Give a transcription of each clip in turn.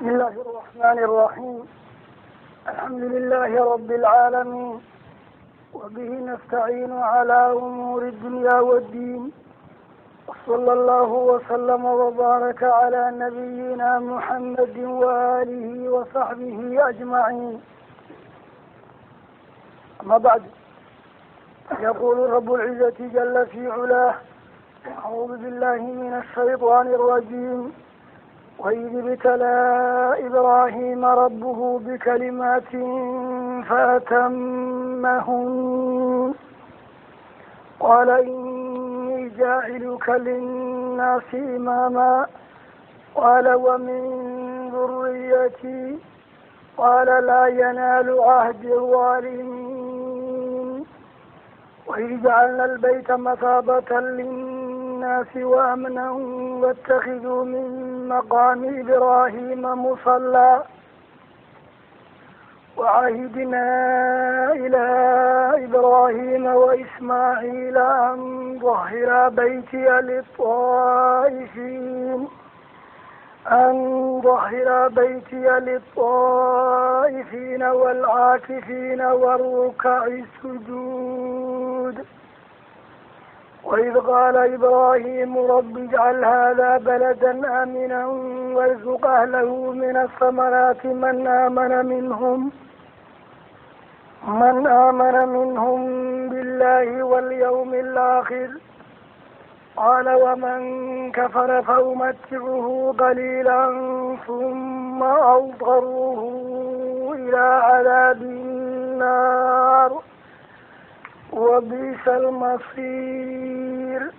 بسم الله الرحمن الرحيم. الحمد لله رب العالمين، وبه نستعين على أمور الدنيا والدين، وصلى الله وسلم وبارك على نبينا محمد وآله وصحبه أجمعين. أما بعد، يقول رب العزة جل في علاه: أعوذ بالله من الشيطان الرجيم، وإذ ابتلى إبراهيم ربه بكلمات فأتمهن قال إني جاعلك للناس إماما قال ومن ذريتي قال لا ينال عهد الظالمين. وإذ جعلنا البيت مثابة للناس وأمنا واتخذوا من مقام إبراهيم مصلى وعهدنا إلى إبراهيم وإسماعيل أن طهرا بيتي للطائفين والعاكفين والركع السجود. وإذ قال إبراهيم رب اجعل هذا بلدا آمنا وارزق أهله من الثمرات من آمن منهم بالله واليوم الآخر قال ومن كفر فأمتعه قليلا ثم أضطره إلى عذاب النار وبئس المصير.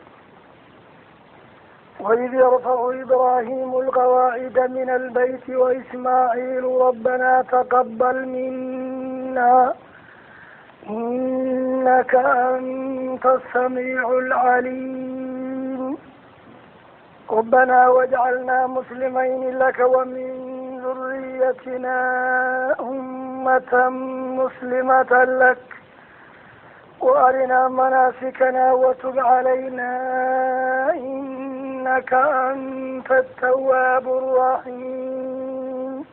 وإذ يرفع إبراهيم القواعد من البيت وإسماعيل ربنا تقبل منا إنك أنت السميع العليم. ربنا واجعلنا مسلمين لك ومن ذريتنا أمة مسلمة لك وأرنا مناسكنا وتب علينا إنك أنت التواب الرحيم.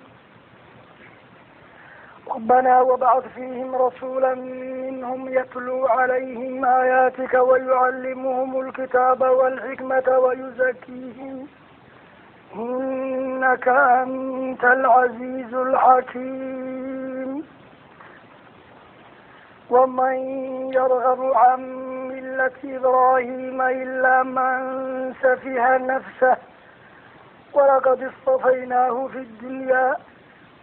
ربنا وابعث فيهم رسولا منهم يتلو عليهم آياتك ويعلمهم الكتاب والحكمة ويزكيهم إنك أنت العزيز الحكيم. ومن يرغب عن ملة إبراهيم إلا من سفه نفسه ولقد اصطفيناه في الدنيا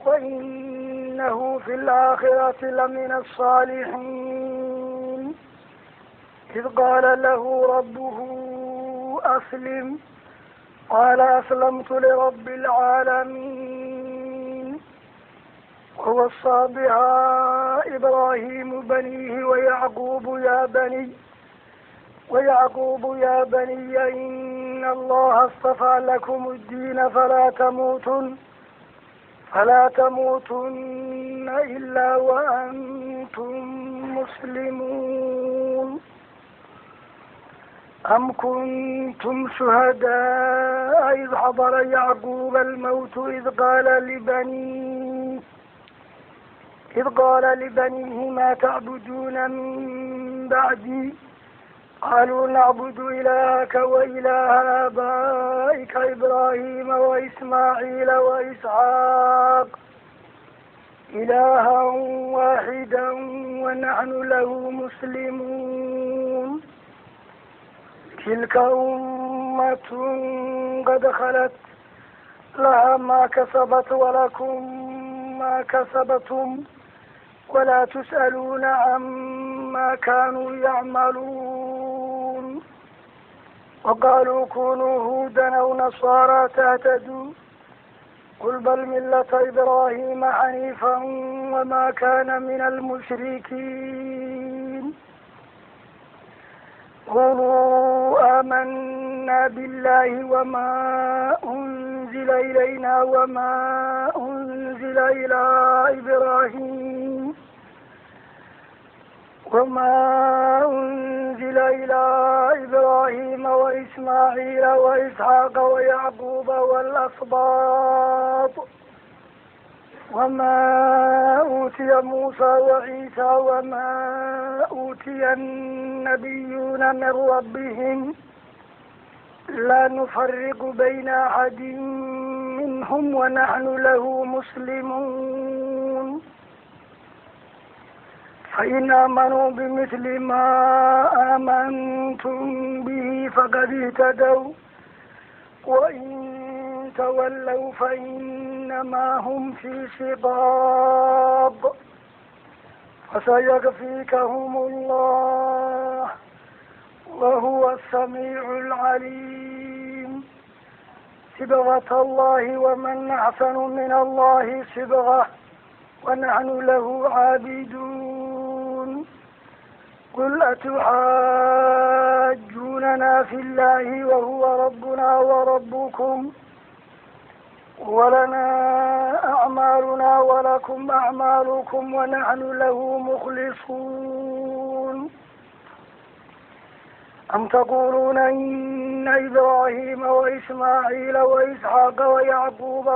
وإنه في الآخرة لمن الصالحين. إذ قال له ربه أسلم قال أسلمت لرب العالمين. ووصى بها إبراهيم بنيه ويعقوب يا بني إن الله اصطفى لكم الدين فلا تموتن إلا وأنتم مسلمون. أم كنتم شهداء إذ حضر يعقوب الموت إذ قال لبنيه ما تعبدون من بعدي قالوا نعبد إلهك وإله آبائك إبراهيم وإسماعيل وإسحاق إلها واحدا ونحن له مسلمون. تلك أمة قد خلت لها ما كسبت ولكم ما كسبتم ولا تسألون عما كانوا يعملون. وقالوا كونوا هودا أو نصارى تهتدوا قل بل ملة إبراهيم حنيفا وما كان من المشركين. قولوا آمنا بالله وما أنزل إلينا وما أنزل إلى إبراهيم وإسماعيل وإسحاق ويعقوب والأسباط وما أوتي موسى وعيسى وما أوتي النبيون من ربهم لا نفرق بين أحد منهم ونحن له مسلمون. فإن آمنوا بمثل ما آمنتم به فقد اهتدوا وإن تولوا فإنما هم في شقاق فسيكفيكهم الله وهو السميع العليم. صبغة الله ومن أحسن من الله صبغة ونحن له عابدون. قل أتحاجوننا في الله وهو ربنا وربكم ولنا أعمالنا ولكم أعمالكم ونحن له مخلصون. أم تقولون إن إبراهيم وإسماعيل وإسحاق ويعقوب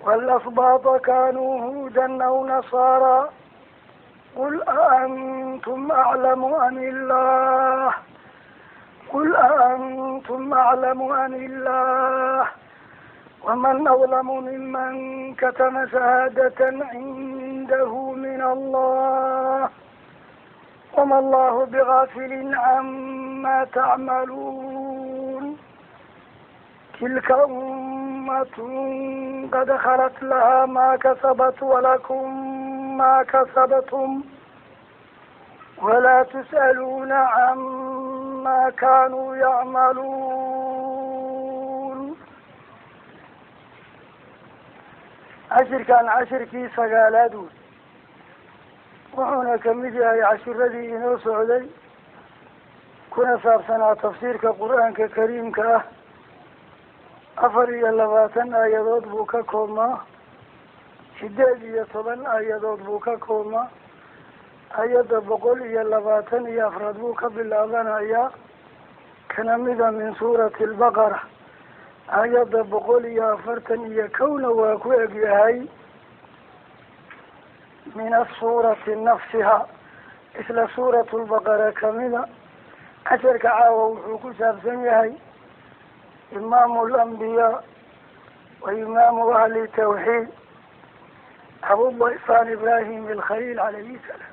والأسباط كانوا هودا أو نصارى قل أأنتم أعلم أم الله قل أأنتم أعلم أم الله ومن أظلم ممن كتم شهادة عنده من الله وما الله بغافل عما تعملون. تلك أمة قد خلت لها ما كسبت ولكم ما كسبتم ولا تسألون عما كانوا يعملون. cashirkan cashirkii sagaalaad wey, wuxuuna kamid yahay cashiradii inoo socday kuna saabsanaa tafsiirka qur-aanka kariimka ah. 24 aayadood buu ka koobmaa, 18 aayadood buu ka koobmaa. Aayadda 124 buu ka bilaabanayaa, kana mida min suurati albaqara. Aayadda 141 waa ku egyahay min asuurati nafsiha, isla suuratu lbaqara kamida. Casharka caawa wuxuu ku saabsan yahay imaamu alambiyaa wa imaamu ahli tawxiid Abu Dayfaan Ibraahim alkhaliil calayhi salaam.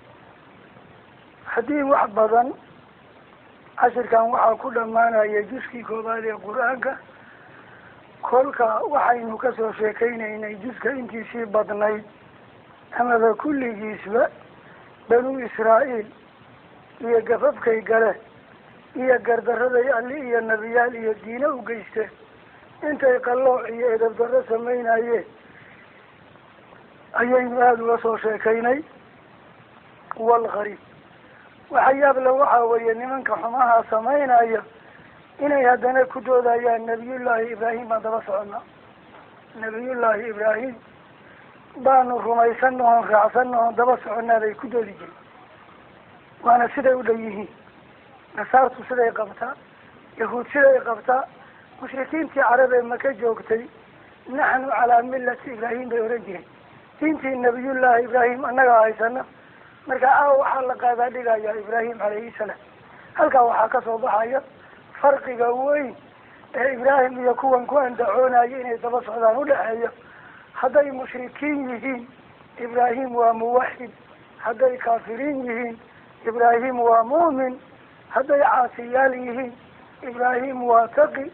Haddii wax badan cashirkan waxaa ku dhammaanaya juskii koobaad ee qur-aanka. Kolka waxaynu kasoo sheekeynaynay juska intiisii badnayd amaba kulligiisba banu Israa'iil iyo gafafkay gale iyo gardaraday alli iyo nebiyaal iyo diine u geysteen intay qallooc iyo edab darro samaynayeen ayaynu aada uga soo sheekaynay. Walghariib waxa yaable waxaa weeye nimanka xumaha samaynaya inay haddana ku doodayaan nabiyullaahi Ibraahim baan daba soconaa, nabiyullaahi Ibraahim baanu rumaysanahon raacsanahon daba soconaa bay ku doodi jireen. Waana siday u dhan yihiin nasaartu, siday qabtaa yahuud, siday qabtaa mushrikiintii carab ee maka joogtay. Naxnu calaa millati Ibraahim bay oran jireen, diintii nabiyullaahi Ibraahim annagaa haysana. Marka caawa waxaa la qaadaa dhigayaa Ibraahim calayhi salaam. Halkaa waxaa kasoo baxaya farqiga weyn ee Ibraahim iyo kuwan ku andacoonaya inay daba socdaan udhexeeya. Hadday mushrikiin yihiin Ibraahim waa muwaxid, hadday kaafiriin yihiin Ibraahim waa muumin, hadday caasiyaal yihiin Ibraahim waa taqi.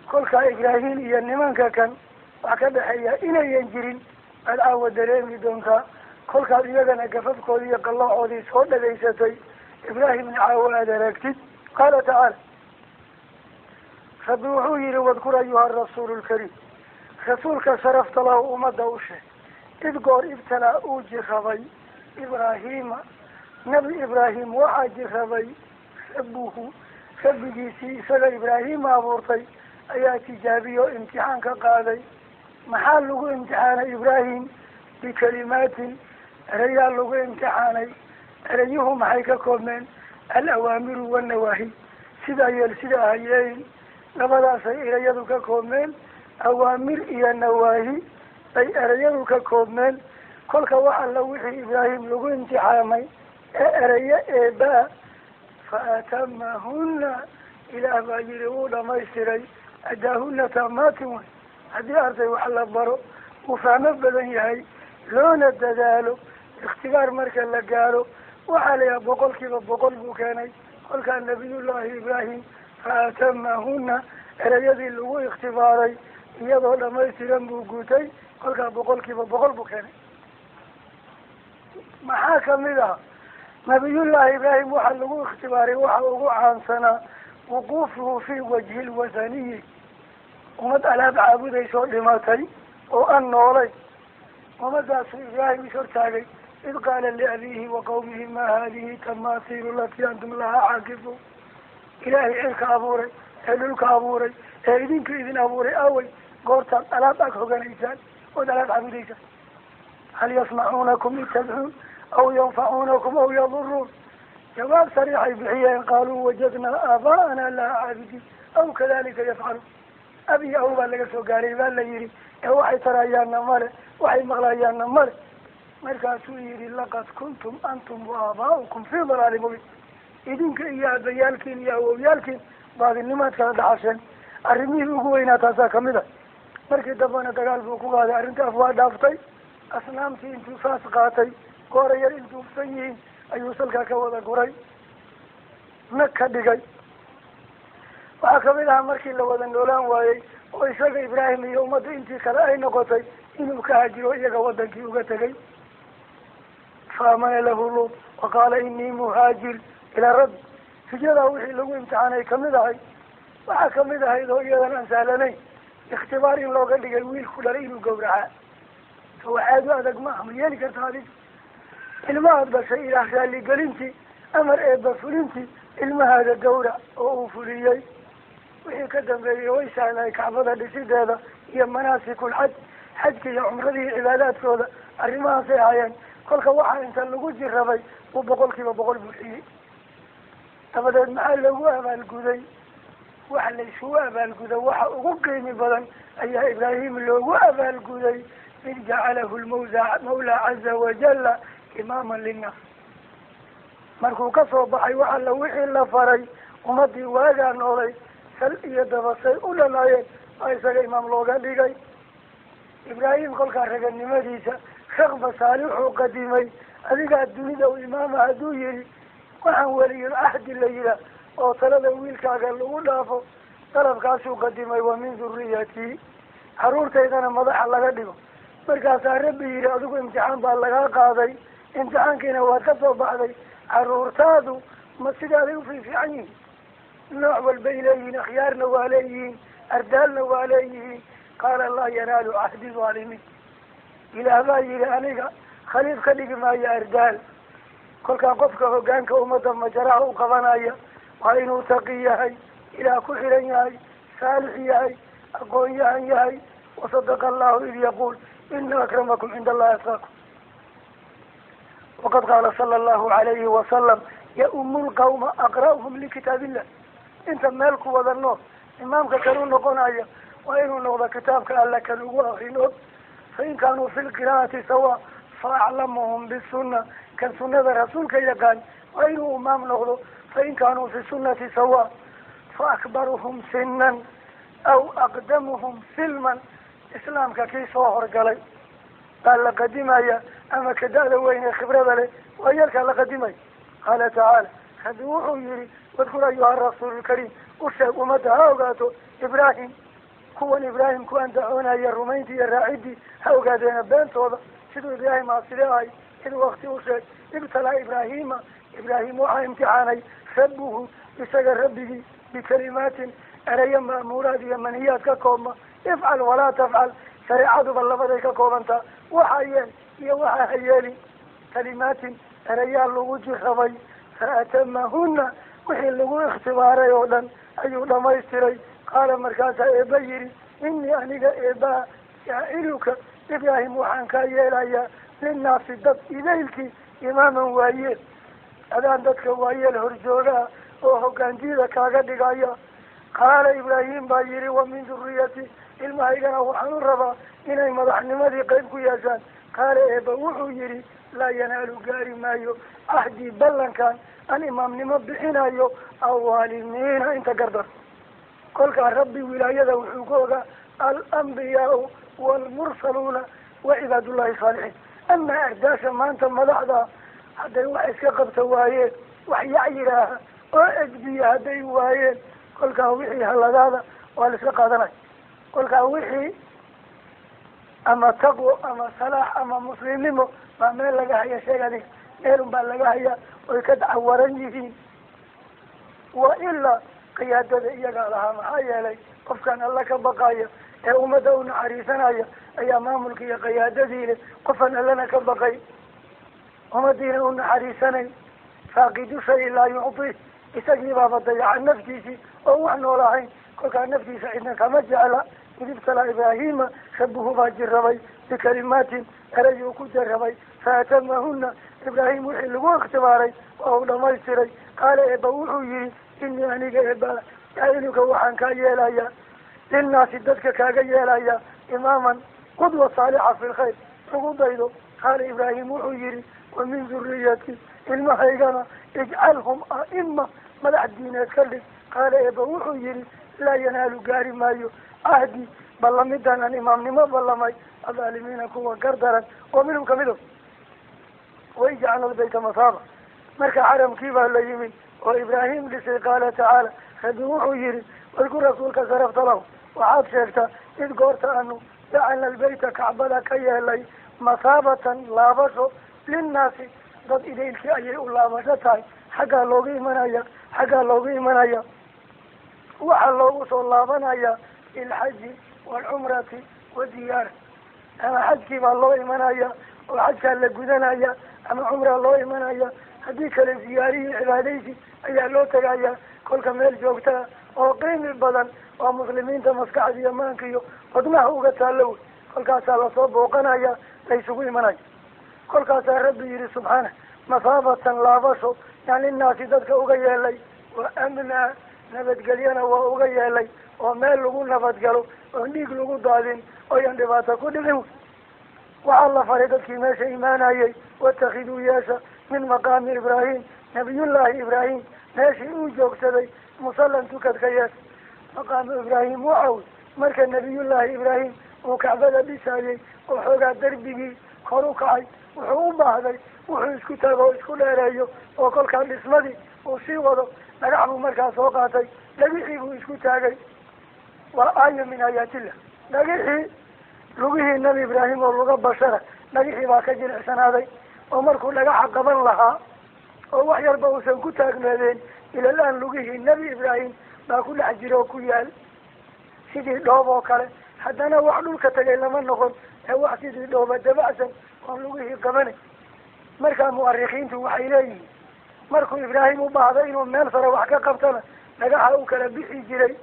Kolkaa Ibraahim iyo nimanka kan wax ka dhexeeya inayan jirin aad caawa dareemi doontaa. Kolkaad iyagana gafafkoodii iyo qalloocoodii soo dhagaysatay, Ibraahimna caawa aada aragtid. Qaala tacaala, Rabbi wuxuu yihi: wadkur ayuha rasuulu lkariim, rasuulka sharafta lahu, ummadda u sheeg, id goor ibtalaa uu jirabay Ibraahiima, nabi Ibraahim waxaa jirabay rabbuhu, rabbigiisii isaga Ibraahima abuurtay ayaa tijaabiyo imtixaan ka qaaday. Maxaa lagu imtixaanay Ibraahim? Bikalimaatin, erayaa lagu imtixaanay. Erayuhu maxay ka koobmeen? Alawaamiru wannawaahi, sidaa yeel sidaa hayeeyin, labadaasay erayadu ka koobmeen. Awaamir iyo nawaahi bay ereyadu ka koobmeen. Kolka wax alla wixii Ibraahim lagu imtixaamay ee ereyo eebaa, fa atamahunna, Ilaah baa yihi wuu dhamaystiray. Adaahuna taamaatin way. Haddii arday wax la baro uu fahmo badan yahay, loona dadaalo, ikhtibaar marka la gaaro waxaa la yaha 100% buu keenay. Kolkaa Nabiyullaahi Ibraahim fa atamahunna, ereyadii lagu ikhtibaaray iyadoo dhamaystiran buu gutay. Kolkaa 100% buu keenay. Maxaa kamid ah Nabiyullaahi Ibraahim waxaa lagu ikhtibaaray? Waxa ugu caansanaa wuquufuhu fii wajhi lwathaniyi, ummad alaab caabudaysoo dhimatay oo an noolay. Ummadaasu Ibraahim is hortaagay. Id qaala liabiihi wa qawmihi maa haadihi tamaasiilu alatii antum lahaa caakifuun. Ilaahay cirka abuuray ee dhulka abuuray ee idinka idin abuuray awey, goortaad alaab ag hoganaysaan ood alaab caabudaysaan? Hal yasmacuunakum id tadcuun aw yanfacuunakum aw yaduruun? Jawaab sariixay bixiyeen: qaaluu wajadnaa aabaa'ana laha caabidiin aw kadalika yafcaluun. Ab iyo aw baa laga soo gaaray baa la yihi, ee waxay tarayaanna male, waxay maqlayaanna male. Markaasuu yihi: laqad kuntum antum wa aabaa'ukum fii dalaali mubiin. Idinka iyo aabayaalkiin iyo awowyaalkiin baadinimaad kala dhaxasheen. Arrimihii ugu weynaa taasaa kamid a. Markii dambena dagaal buu ku qaaday. Arrinta af waa dhaaftay. Asnaamtii intuu saas qaatay, goora yar intuufsan yihiin ayuu salkaa ka wada guray, nag ka dhigay. Waxaa kamid ahaa markii la wada noolaan waayey oo isaga Ibraahim iyo ummadda intii kale ay noqotay inuu ka hajiro, iyaga wadankii uga tegay. Fa amana lahu Luut wa qaala inii muhaajir ilaa rabbi. Hijradaa wixii lagu imtixaanay kamid ahay. Waxaa kamid ahayd oo iyadan aan sahlanayn ikhtibaar in looga dhigay wiilku dhalay inuu gawracaa. So wax aada u adag maaha. Ma yeeli karta adig ilmahaad dhashay Ilaah raaligelintii, amar eeba fulintii, ilmahaada gawrac? Oo uu fuliyey. Wixii ka dambeeyey way sahlahay, kacbada dhisideeda iyo manaasikul xaj, xajka iyo cumradii, cibaadaadkooda, arrimahaasay ahaayeen. Kolka waxaa inta lagu jirabay uu 100% buuxiyey. Dabadeed maxaa loogu abaalguday? Waxa la isugu abaalguda waxa ugu qiimi badan ayaa Ibraahim loogu abaalguday: id jacalahu lmawla mawla caza wajala imaaman linnaas. Markuu kasoo baxay waxa la wixii la faray, ummadii waagaa noolay sal iyo dabasay u dhanaayeen baa isaga imaam looga dhigay Ibraahim. Kolkaa raganimadiisa rakba saalixuu qadimay. Adigaa dunida u imaama hadduu yihi, waxaan weliyul cahdi la yihaah oo talada wiilkaaga lagu dhaafo, dalabkaasuu qadimay: wa min dhuriyatii, caruurtaydana madaxa laga dhigo. Markaasaa Rabbi yihi: adigu imtixaan baa lagaa qaaday, imtixaankiina waad ka soo baxday. Caruurtaadu ma sidaaday ufiifiican yihiin? Nooc walbay leeyihiin, akhyaarna waa leeyihiin, ardaalna waa leeyihiin. Qaala laa yanaalu cahdi dhaalimiin. Ilaah baa yihi: aniga khaliif ka dhigi maayo ardaal. Kolkaa qofka hogaanka ummadda majaraha u qabanaya waa inuu taqi yahay, Ilaah ku xiran yahay, saalix yahay, aqoon-yahan yahay. Wasadaqa Allahu id yaquul ina akramakum cinda Allahi atqaakum. Waqad qaala sala Allahu alayhi wasalam: yaumu lqawma aqra'uhum likitaab illah. Inta meel ku wada nool imaamka kan u noqonaya waa inuu noqdo kitaabka Alla kan ugu akrin og. Fain kaanuu fi lqira'ati sawa, fa aclamuhum bisunna, kan sunada rasuulka yaqaan waa inuu imaam noqdo. Fain kaanuu fi sunnati sawa, fa akbaruhum sinan aw aqdamuhum silman, islaamka kii soo horgalay baa la qadimaya, ama ka da-da weyn ee khibrada leh waa yarkaa la qadimaya. Qaala tacaala, Rabbi wuxuu yihi: wadkur ayuha rasuulu lkariim, u sheeg ummadda ha ogaato Ibraahim. Kuwan Ibraahim ku andacoonaya rumayntii iyo raaciddii ha ogaadeena beentooda, siduu Ibraahim aaside ahay. Id wakti u sheeg ibtalaa Ibraahima, Ibraahim waxaa imtixaanay rabbuhu, isaga rabbigii, bikalimaatin, ereyo ma'muuraad iyo manhiyaad ka koobma: ifcal walaa tafcal. Shareecaduba labaday ka koobantaa, waxa yeel iyo waxa ha yeelin. Kalimaatin, ereyaa lagu jirabay. Fa atamahuna, wixii lagu ikhtibaaray oo dhan ayuu dhamaystiray. Qaala, markaasaa Eeba yidhi: inii aniga Eebaa jaaciluka, Ibraahim, waxaan kaa yeelayaa linnaasi, dad idaylkii, imaaman, waayeel. Adaan dadka waayeel horjoogaa oo hogaanjiyada kaaga dhigaya. Qaala Ibraahim baa yidhi wa min duriyati, ilmahaygana waxaan u rabaa inay madaxnimadii qayb ku yeeshaan. Qaala eeba wuxuu yidhi laa yanaalu gaari maayo cahdii ballankan aan imaamnimo bixinayo awaalimiina inta gardar. Kolkaa rabbi wilaayada wuxuu ku ogaa alambiyaau waalmursaluuna wa cibaadullahi saalixiin. Amaa ardaasha maanta madaxda hadday wax iska qabta waayeen, wax yacyiraaha oo edbiya hadday waayeen, kolkaa wixii haladaada waa la iska qaadanaya. Kolkaa wixii ama taqwo ama salaax ama muslimnimo baa meel laga haya, sheeg adiga meelun baa laga hayaa oy ka dacawaran yihiin. Wa ilaa qiyaadada iyagaa lahaa, maxaa yeelay qofkan alla ka baqaya ee ummadda u naxariisanaya ayaa maamulka iyo qiyaadadii leh. Qofan allana ka baqay, ummadiina u naxariisanay, faaqidu shay laa yucطih, isagii baaba dayaca naftiisii oo wax nool ahayn. Kolkaa naftiisa cidna kama jecla. Idibtalaa Ibraahima rabuhu baa jirabay bikalimaatin, erayuu ku jarabay, faatamahuna. Ibraahim wixii lagu ikhtibaaray waa uu dhamaystiray. Qaala eeba wuxuu yihi inii aniga eeba jaaciluka waxaan kaa yeelayaa linnaasi, dadka kaaga yeelaya imaaman, qudwa saalixa fi lkhayr lagu daydo. Qaala Ibraahim wuxuu yihi wa min duriyati, ilmahaygana ijcalhum a'ima, madax diineed ka dhig. Qaala eeba wuxuu yihi laa yanaalu gaari maayo cahdi ballamidan aan imaamnimo ballamay adaalimiina kuwa gardaran oo minhum kamido. Waijcalna albayta masaaba. Marka xaramkii baa la yimid oo Ibraahim dhisay. Qaala tacaala, rabbi wuxuu yihi wadkur rasuulka sarafta lahu, waxaad sheegtaa id goorta aanu jacalna albayta kacbada ka yeelay masaabatan laabasho linnaasi, dad idaylkii ayay u laabasho tahay. Xaggaa loogu imanaya, xaggaa loogu imanaya, waxaa loogu soo laabanaya ilxaji waalcumrati waziyaara. Ama xajkii baa loo imanaya oo xajkaa la gudanaya, ama cumraa loo imanaya, haddii kale ziyaarihii cibaadaysi ayaa loo tegaya. Kolka meel joogtaa oo qiimi badan oo muslimiinta maskaxda iyo maanka iyo wadnaha uga taallo wey. Kolkaasaa lasoo booqanaya, laysugu imanaya. Kolkaasaa rabbi yihi subxaana masaabatan laabasho yaan linnaasi dadka uga yeelay, wa amnaa nabadgelyana waa uga yeelay, oo meel lagu nabadgalo oon dhiig lagu daadin oyan dhibaato ku dhicin. Waxaa la faray dadkii meesha imaanayay watakhiduu yeesha min maqaami Ibraahim, nabiyullaahi Ibraahim meeshii uu joogsaday, musallan tukad ka yeesha. Maqaamu Ibraahim waxaw marka nabiyullaahi Ibraahim uu kacbada dhisaayey oo xoogaa darbigii kor u kacay, wuxuu u baahday wuxuu isku taago oo isku dheereeyo oo kolkaa dhismadii uu sii wado. Dhagax buu markaa soo qaatay, dhagixii buu isku taagay. Waa aaya min aayatillah. Dhagixii lugihii nabi Ibraahim oo luga bashara, dhagixii baa ka jilicsanaaday oo markuu dhagaxa qaban lahaa oo wax yarba uusan ku taagmeedeen, ilalaan lugihii nebi Ibraahim baa ku dhex jira oo ku yaal sidii dhoob oo kale. Haddana wax dhulka tagay lama noqon ee wax sidii dhooba dabacsan oon lugihii qabanay. Markaa mu'arikiintu waxay leeyihiin markuu Ibraahim u baahday inuu meel sare wax ka qabtana dhagaxa u kala bixi jiray,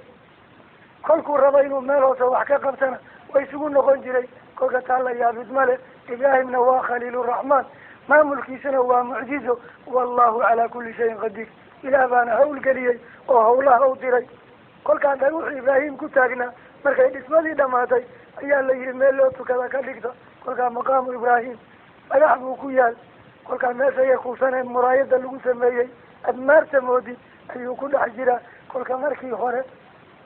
kolkuu raba inuu meel hoose wax ka qabtana way isugu noqon jiray. Kolka taa la yaabid male. Ibraahimna waa khaliiluraxmaan, maamulkiisana waa mucjizo. Wallahu calaa kulli shayin qadiir. Ilaah baana hawlgeliyey oo hawlaha u diray. Kolkaa dhagaxu Ibraahim ku taagnaa markay dhismadii dhamaatay ayaa la yihi meel loo tukada ka dhigta. Kolkaa maqaamu Ibraahim dhagax buu ku yaal. Kolkaa meesha yay kuusaneen muraayada lagu sameeyey admaarta moodi ayuu ku dhex jiraa. Kolka markii hore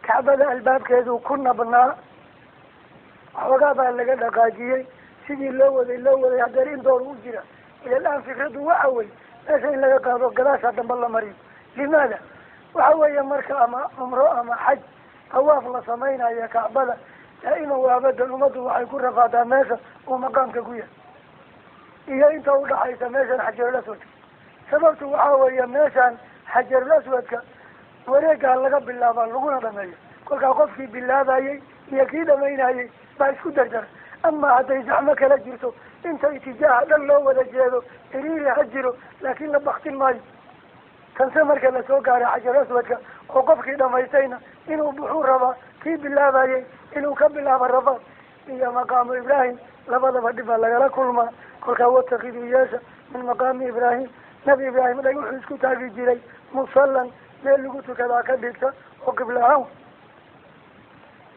kacbada albaabkeedu ku nabnaa, waxoogaa baa laga dhaqaajiyey, sidii loo waday loo waday hadeer in door u jira. Ilalaan fikradu waxa wey meesha in laga qaado gadaasha dambe la mariyo. Limaada waxa weeye marka ama cumro ama xaj tawaaf la samaynayo kacbada daa'iman wa abadan ummaddu waxay ku rafaadaa meesha uu maqaamka ku yahay iyo inta udhaxaysa meeshan xajarul aswadka. Sababtu waxa weeye meeshan xajarul aswadka wareegaa laga bilaabaa laguna dhameeyo. Kolkaa qofkii bilaabayey iyo kii dhamaynayey baa isku dardara. Ama hadday zaxmo kala jirto inta itijaaha dhan loo wada jeedo ciriiri ha jiro, laakiin la baktin maayo. Tanse marka lasoo gaaray xajarul aswadka oo qofkii dhamaystayna inuu buxuu rabaa, kii bilaabayey inuu ka bilaabo rafaad iyo maqaamu Ibraahim labadaba dhib baa lagala kulmaa. Kolkaa watakiduu yeesha min maqaami Ibraahim, nabi Ibraahim dhag wuxuu isku taagi jiray musallan, meel lagu tukadaa ka dhigta oo qibla ahaan.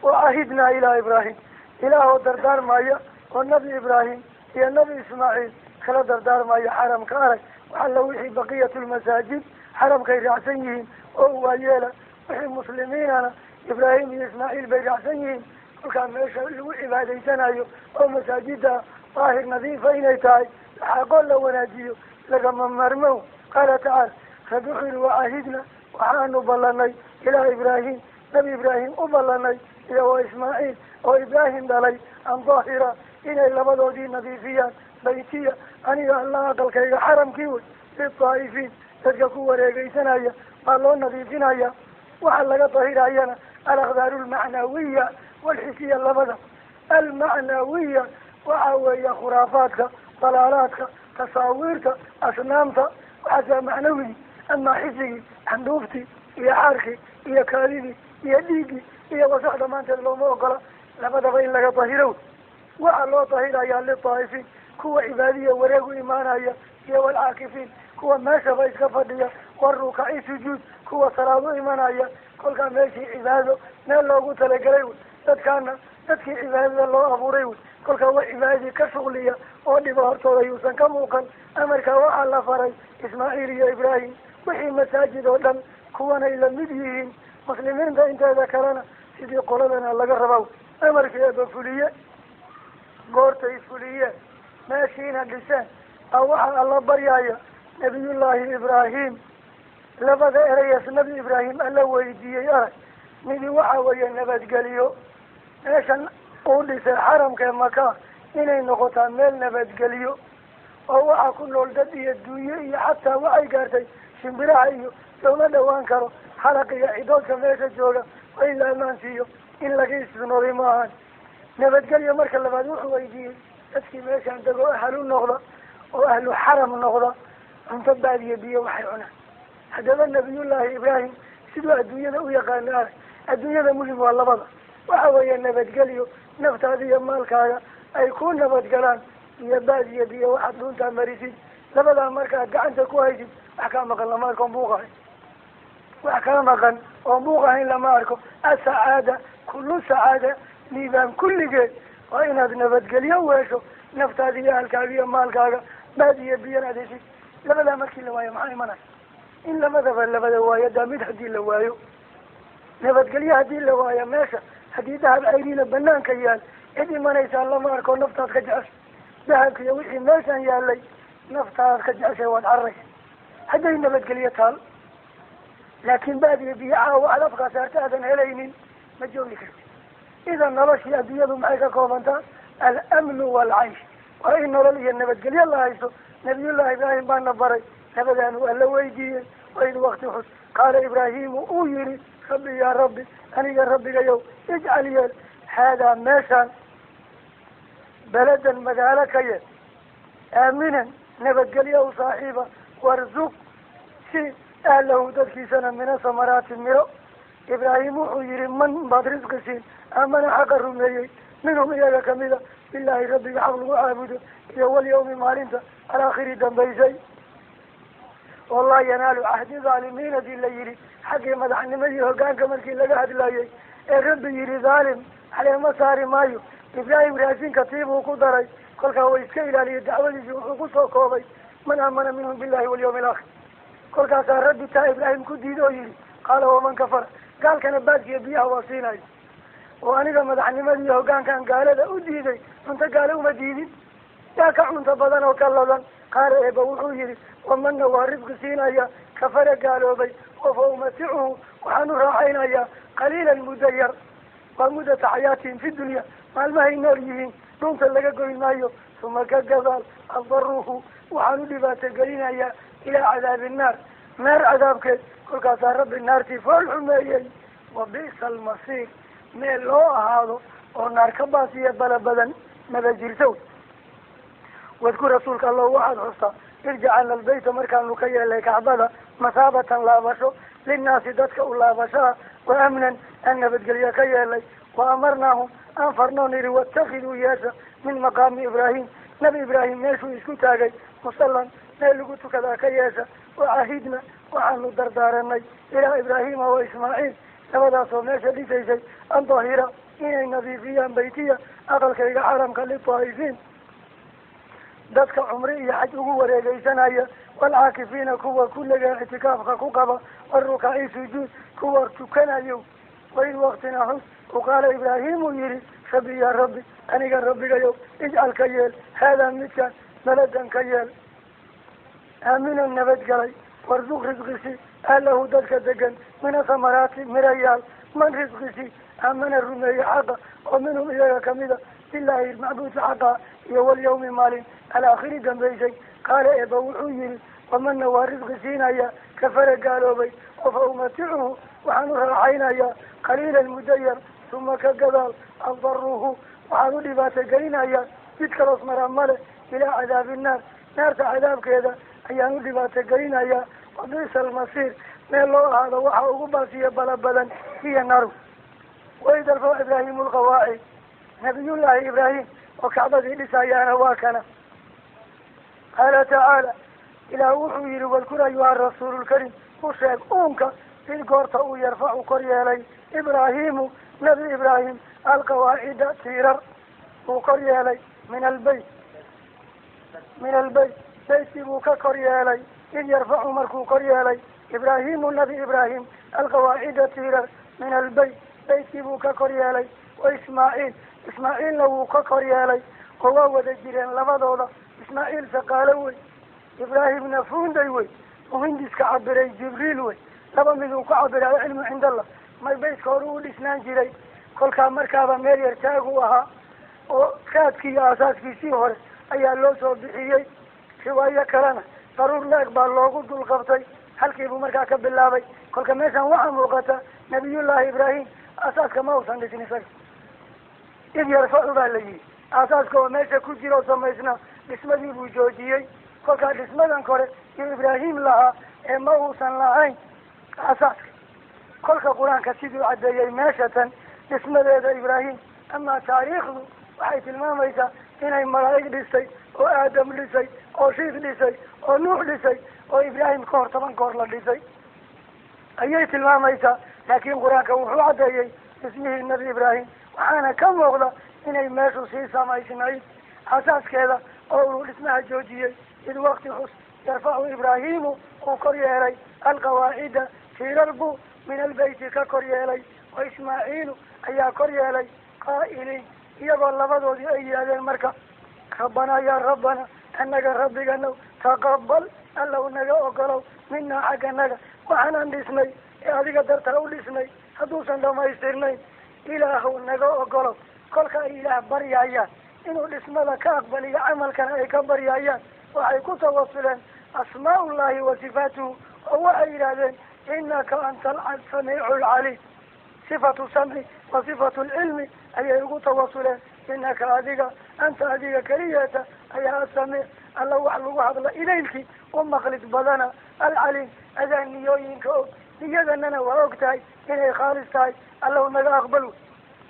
Wacahidnaa ilaa Ibraahim, ilaahoo dardaarmaya oo Nabi Ibraahim iyo Nabi Ismaaciil kala dardaarmaya xaramka arag. Waxalla wixii baqiyatu lmasaajid xaramkay raacsan yihiin oo waayeela, wixii muslimiinana Ibraahim iyo Ismaaciil bay raacsan yihiin. Kolkaa meesha lagu cibaadaysanayo oo masaajida daahir nadiifa inay tahay, xaqoo la wanaajiyo lagama maarmo. Qaala tacaala, rabbi wuxuu yihi wacahidna, waxaanu ballanay ilaa Ibraahim, Nabi Ibraahim u ballanay iyo wa Ismaaciil oo Ibraahim dhalay, an daahira, inay labadoodii nadiifiyaan, baytiya, aniga Allah aqalkayga xaramkii wey, litaa'ifiin, dadka ku wareegeysanaya baa loo nadiifinaya. Waxa laga dahirayana alakhdaaru almacnawiya walxisiya labada. Almacnawiya waxa weeye khuraafaadka, dalaalaadka, tasaawiirta, asnaamta, waxaas waa macnawigii. Amaa xisigii, xanduuftii iyo xaarkii iyo kaadidii iyo dhiiggii iyo wasaq dhamaanteed looma ogola, labadaba in laga dahiro. Waxaa loo dahirayaa litaa'ifiin, kuwa cibaadiya wareegu imaanaya, iyo walcaakifiin, kuwa meeshaba iska fadhiya, warukaci sujuud, kuwa salaad u imanaya. Kolkaa meeshii cibaado meel loogu talagelay wey, dadkaana dadkii cibaadada loo abuuray wey. Kolkaa wax cibaadadii ka shuqliya oo dhiba hortooda yuusan ka muuqan. Amarkaa waxaa la faray Ismaaciil iyo Ibraahim, wixii masaajid oo dhan kuwanay lamid yihiin, muslimiinta inteeda kalena sidii qoladana laga rabaa. Amarkii eeba fuliye, goortay fuliyeen meeshiina dhiseen, a waxaa alla baryaya Nabiyullaahi Ibraahim. Labada ereyas Nabi Ibraahim alla weydiiyey arag, midi waxa weeye nabadgeliyo, meeshan uu dhisay xaramka Maka inay noqotaa meel nabadgeliyo, oo waxaa ku nool dad iyo duunye iyo xataa waxay gaartay shimbiraha iyo looma dhawaan karo, xalaq iyo cidoodka meesha jooga waa in la amaan siiyo, in laga istinooday ma ahan nabadgelyo. Marka labaad wuxuu weydiiyey dadkii meeshaan dego ahlu noqda oo ahlu xaram noqda, cunto baadiya biyo waxay cunaan. Haddaba Nabiyullaahi Ibraahim siduu adduunyada u yaqaano arag, adduunyada muhim waa labada, waxa weeye nabadgelyo, naftaada iyo maalkaaga ay ku nabadgalaan, iyo baadiya biyo waxaad dhuuntaa marisid. Labadaa markaad gacanta ku haysid, wax kaa maqan lama arko oon buuq ahayn, wax kaa maqan oon buuq ahayn lama arko. Asacaada kullu sacaada, liibaan kulligeed waa inaad nabadgelyo weesho, naftaada iyo ahalkaaga iyo maalkaaga, baadiya biyana aad heshid. Labadaa markii la waayo maxaa imanaya? In labadaba labada waayo daa mid haddii la waayo, nabadgelyo haddii la waayo, meesha haddii dahab cayriina banaanka yaal, cid imanaysaa lama arko, naftaad ka jeceshay dahabka iyo wixii meeshan yaalay, naftaad ka jeceshay waad cararaysa hadday nabadgelyo taal. Laakiin baadiya biyo caawa aad afkaa saarta aadan helaynin, ma joogi karti. Idan noloshii adduunyadu maxay ka koobantaa? Alamnu waalcaysh, waa in nolol iyo nabadgelyo la haysto. Nabiyullahi Ibraahim baana baray labadaanu alla weydiiyey. Waid wakti xus qaala Ibraahimu uu yihi, rabbi yaa rabbi, aniga rabbigayow, ijcal yeel haadaa meeshaan beladan magaalo ka yeel aaminan, nabadgelyo u saaxiiba, warzuq si ahlahu dadkiisana mina samaraati miro. Ibraahim wuxuu yihi man baad risqi siin aamana xaqa rumeeyey minhum iyaga kamida bilaahi rabbiga xaq lagu caabudo iyo walyawmi maalinta alaakhiri dambaysay. Oo laa yanaalu cahdi dhaalimiin hadii la yihi, xaggii madaxnimadii hogaanka markii laga hadlayay ee rabbi yihi dhaalim caleema saari maayo, Ibraahim raashinka tiibuu ku daray. Kolkaa way iska ilaaliyay dacwadiisii, wuxuu kusoo koobay man aamana minhum billahi walyawmi alaakhir. Kolkaasaa rabbi taa Ibraahim ku diiday oo yihi qaala waman kafara, gaalkana baadkiiyo biyaha waa siinayo, oo aniga madaxnimadii hogaankan gaalada u diiday, cunto gaale uma diidin, yaa ka cunto badan oo ka ladan. Qaala eeba wuxuu yihi wamanna waa risqi siinaya kafara gaaloobay, oo fa umaticuhu waxaan u raaxaynayaa qaliilan muddo yar, waa muddata xayaatihim fi dunya, maalmahay nool yihiin dhunta laga goyn maayo. Suma ka gadaal adaruhu waxaan u dhibaato gelinayaa ilaa cadaabi naar, naar cadaabkeed. Kolkaasaa rabbi naartii fool xumeeyey. Wa bi'sa almasiir, meel loo ahaado oo naar ka baasiya bala badan maba jirto. Wadku rasuulka allahu waxaad xustaa id jacalna albayta, markaanu ka yeelay kacbada masaabatan laabasho linnaasi dadka u laabashaa, wa amnan aan nabadgelyo ka yeelay. Wa amarnaahum aan farnoo niri watakiduu yeesha min maqaami Ibraahim, Nabi Ibraahim meeshuu isku taagay musallan meel lagu tukadaa ka yeesha. Wacahidna waxaanu dardaaranay ilaa Ibraahima wa Ismaaciil, labadaasoo meesha dhisaysay, an dahira inay nadiifiyaan baytiya aqalkayga xaramka litaa'ifiin dadka cumri iyo xaj ugu wareegeysanaya, waalcaakifiina kuwa kulliga ictikaafka ku qaba, warukaci sujuud kuwa tukanayo. Waid waktina xus u qaala Ibraahimu yihi rabbi yaa rabbi aniga rabbigayow ijcal ka yeel haadaa midkaan baladan ka yeel aaminan nabadgelay, warzuq risqisi ahlahu dadka degan min asamaraati mirayaal, man risqisi aamana rumeeye xaqa oo minhum iyaga kamida bilaahi macbuudka xaqa iyo walyawmi maalin alaakhiri dambaysay. Qaala eeba wuxuu yihi wamana waa risqi siinaya kafara gaaloobay oo fa umaticuhu waxaan u raaxaynayaa qaliilan muddo yar, uma ka gadaal adaruhu waxaan u dhibaato gelinayaa mid kaloos maraa male ilaa cadaabi naar, naarta cadaabkeeda ayaan u dhibaato gelinayaa. Wabi'sa almasiir, meel loo ahaado waxa ugu baasiya bala badan hiya naaru. Waid arfaca Ibraahimu alqawaacid, nabiyullaahi Ibraahim oo kacbadii dhisayaana waa kana. Qaala tacaala, ilaah wuxuu yihi wadkur ayuha rasuulu lkariim, u sheeg uunka id goorta uu yarfacu kor yeelay Ibraahimu nabi Ibraahim alqawaacida tiirar uu kor yeelay min albeyt, min albeyt beytkii buu ka kor yeelay. Id yarfacu markuu kor yeelay Ibraahimu nabi Ibraahim alqawaacida tiirar min albeyt beytkii buu ka kor yeelay, wa Ismaaciil Ismaaciilna wuu ka kor yeelay oo waa wada jireen labadooda. Ismaaciil saqaalo wey, Ibraahimna fuunday wey, muhindiska cabiray Jibriil wey, laba miduu ku cabiray alcilmu cinda Allah. May beytka hore u dhisnaan jiray, kolkaa markaaba meel yar taagu ahaa oo raadkii iyo aasaaskiisii hore ayaa loo soo bixiyey. Riwaayo kalena daruur la-eg baa loogu dul qabtay, halkiibuu markaa ka bilaabay. Kolka meeshan waxaa muuqata nabiyullaahi Ibraahim aasaaska ma uusan dhisin isaga. Id yarfacu baa la yihi aasaaska oo meesha ku jira oo samaysnaa dhismadii buu joojiyey. Kolkaa dhismadan kore iyo Ibraahim lahaa ee ma uusan lahayn aasaaska. Kolka qur-aanka siduu caddeeyey meesha tan dhismadeeda Ibraahim, amaa taariikhdu waxay tilmaamaysaa inay malaa'ig dhisay oo Aadam dhisay oo Shiis dhisay oo Nuux dhisay oo Ibraahim ka hor 10 goor la dhisay ayay tilmaamaysaa. Laakiin qur-aanka wuxuu caddeeyey dhismihii nabi Ibraahim, waxaana ka muuqda inay meeshu sii samaysnayd asaaskeeda oo uu dhismaha joojiyey. Id wakti xus yarfacu Ibraahimu uu kor yeelay alqawaacida tiirar buu min albeyti ka kor yeelay, wa Ismaaciilu ayaa kor yeelay qaa'iliin iyagoo labadoodii ay yidhahdeen marka rabbanaa yaa rabbana annaga rabbiganow taqabal allow naga ogolow minaa xagga naga waxaanan dhisnay ee adiga dartaa u dhisnay hadduusan dhamaystirnayn ilaahow naga ogolow. Kolka ay ilaah baryayaan inuu dhismada ka aqbaliyo camalkana ay ka baryayaan, waxay ku tawasuleen asmaaullahi wa sifaatuhu oo waxay yidhahdeen inaka anta asamiicu alcaliim. Sifatu samci wa sifatu alcilmi ayay ugu tawasuleen. Inaka adiga anta adiga keliyata ayaa asamiic alla wax lagu hadla ilaylkii u maqlid badana, alcaliim adaa niyooyinka og, niyadanana waa og tahay inay khaalis tahay, allow naga aqbal.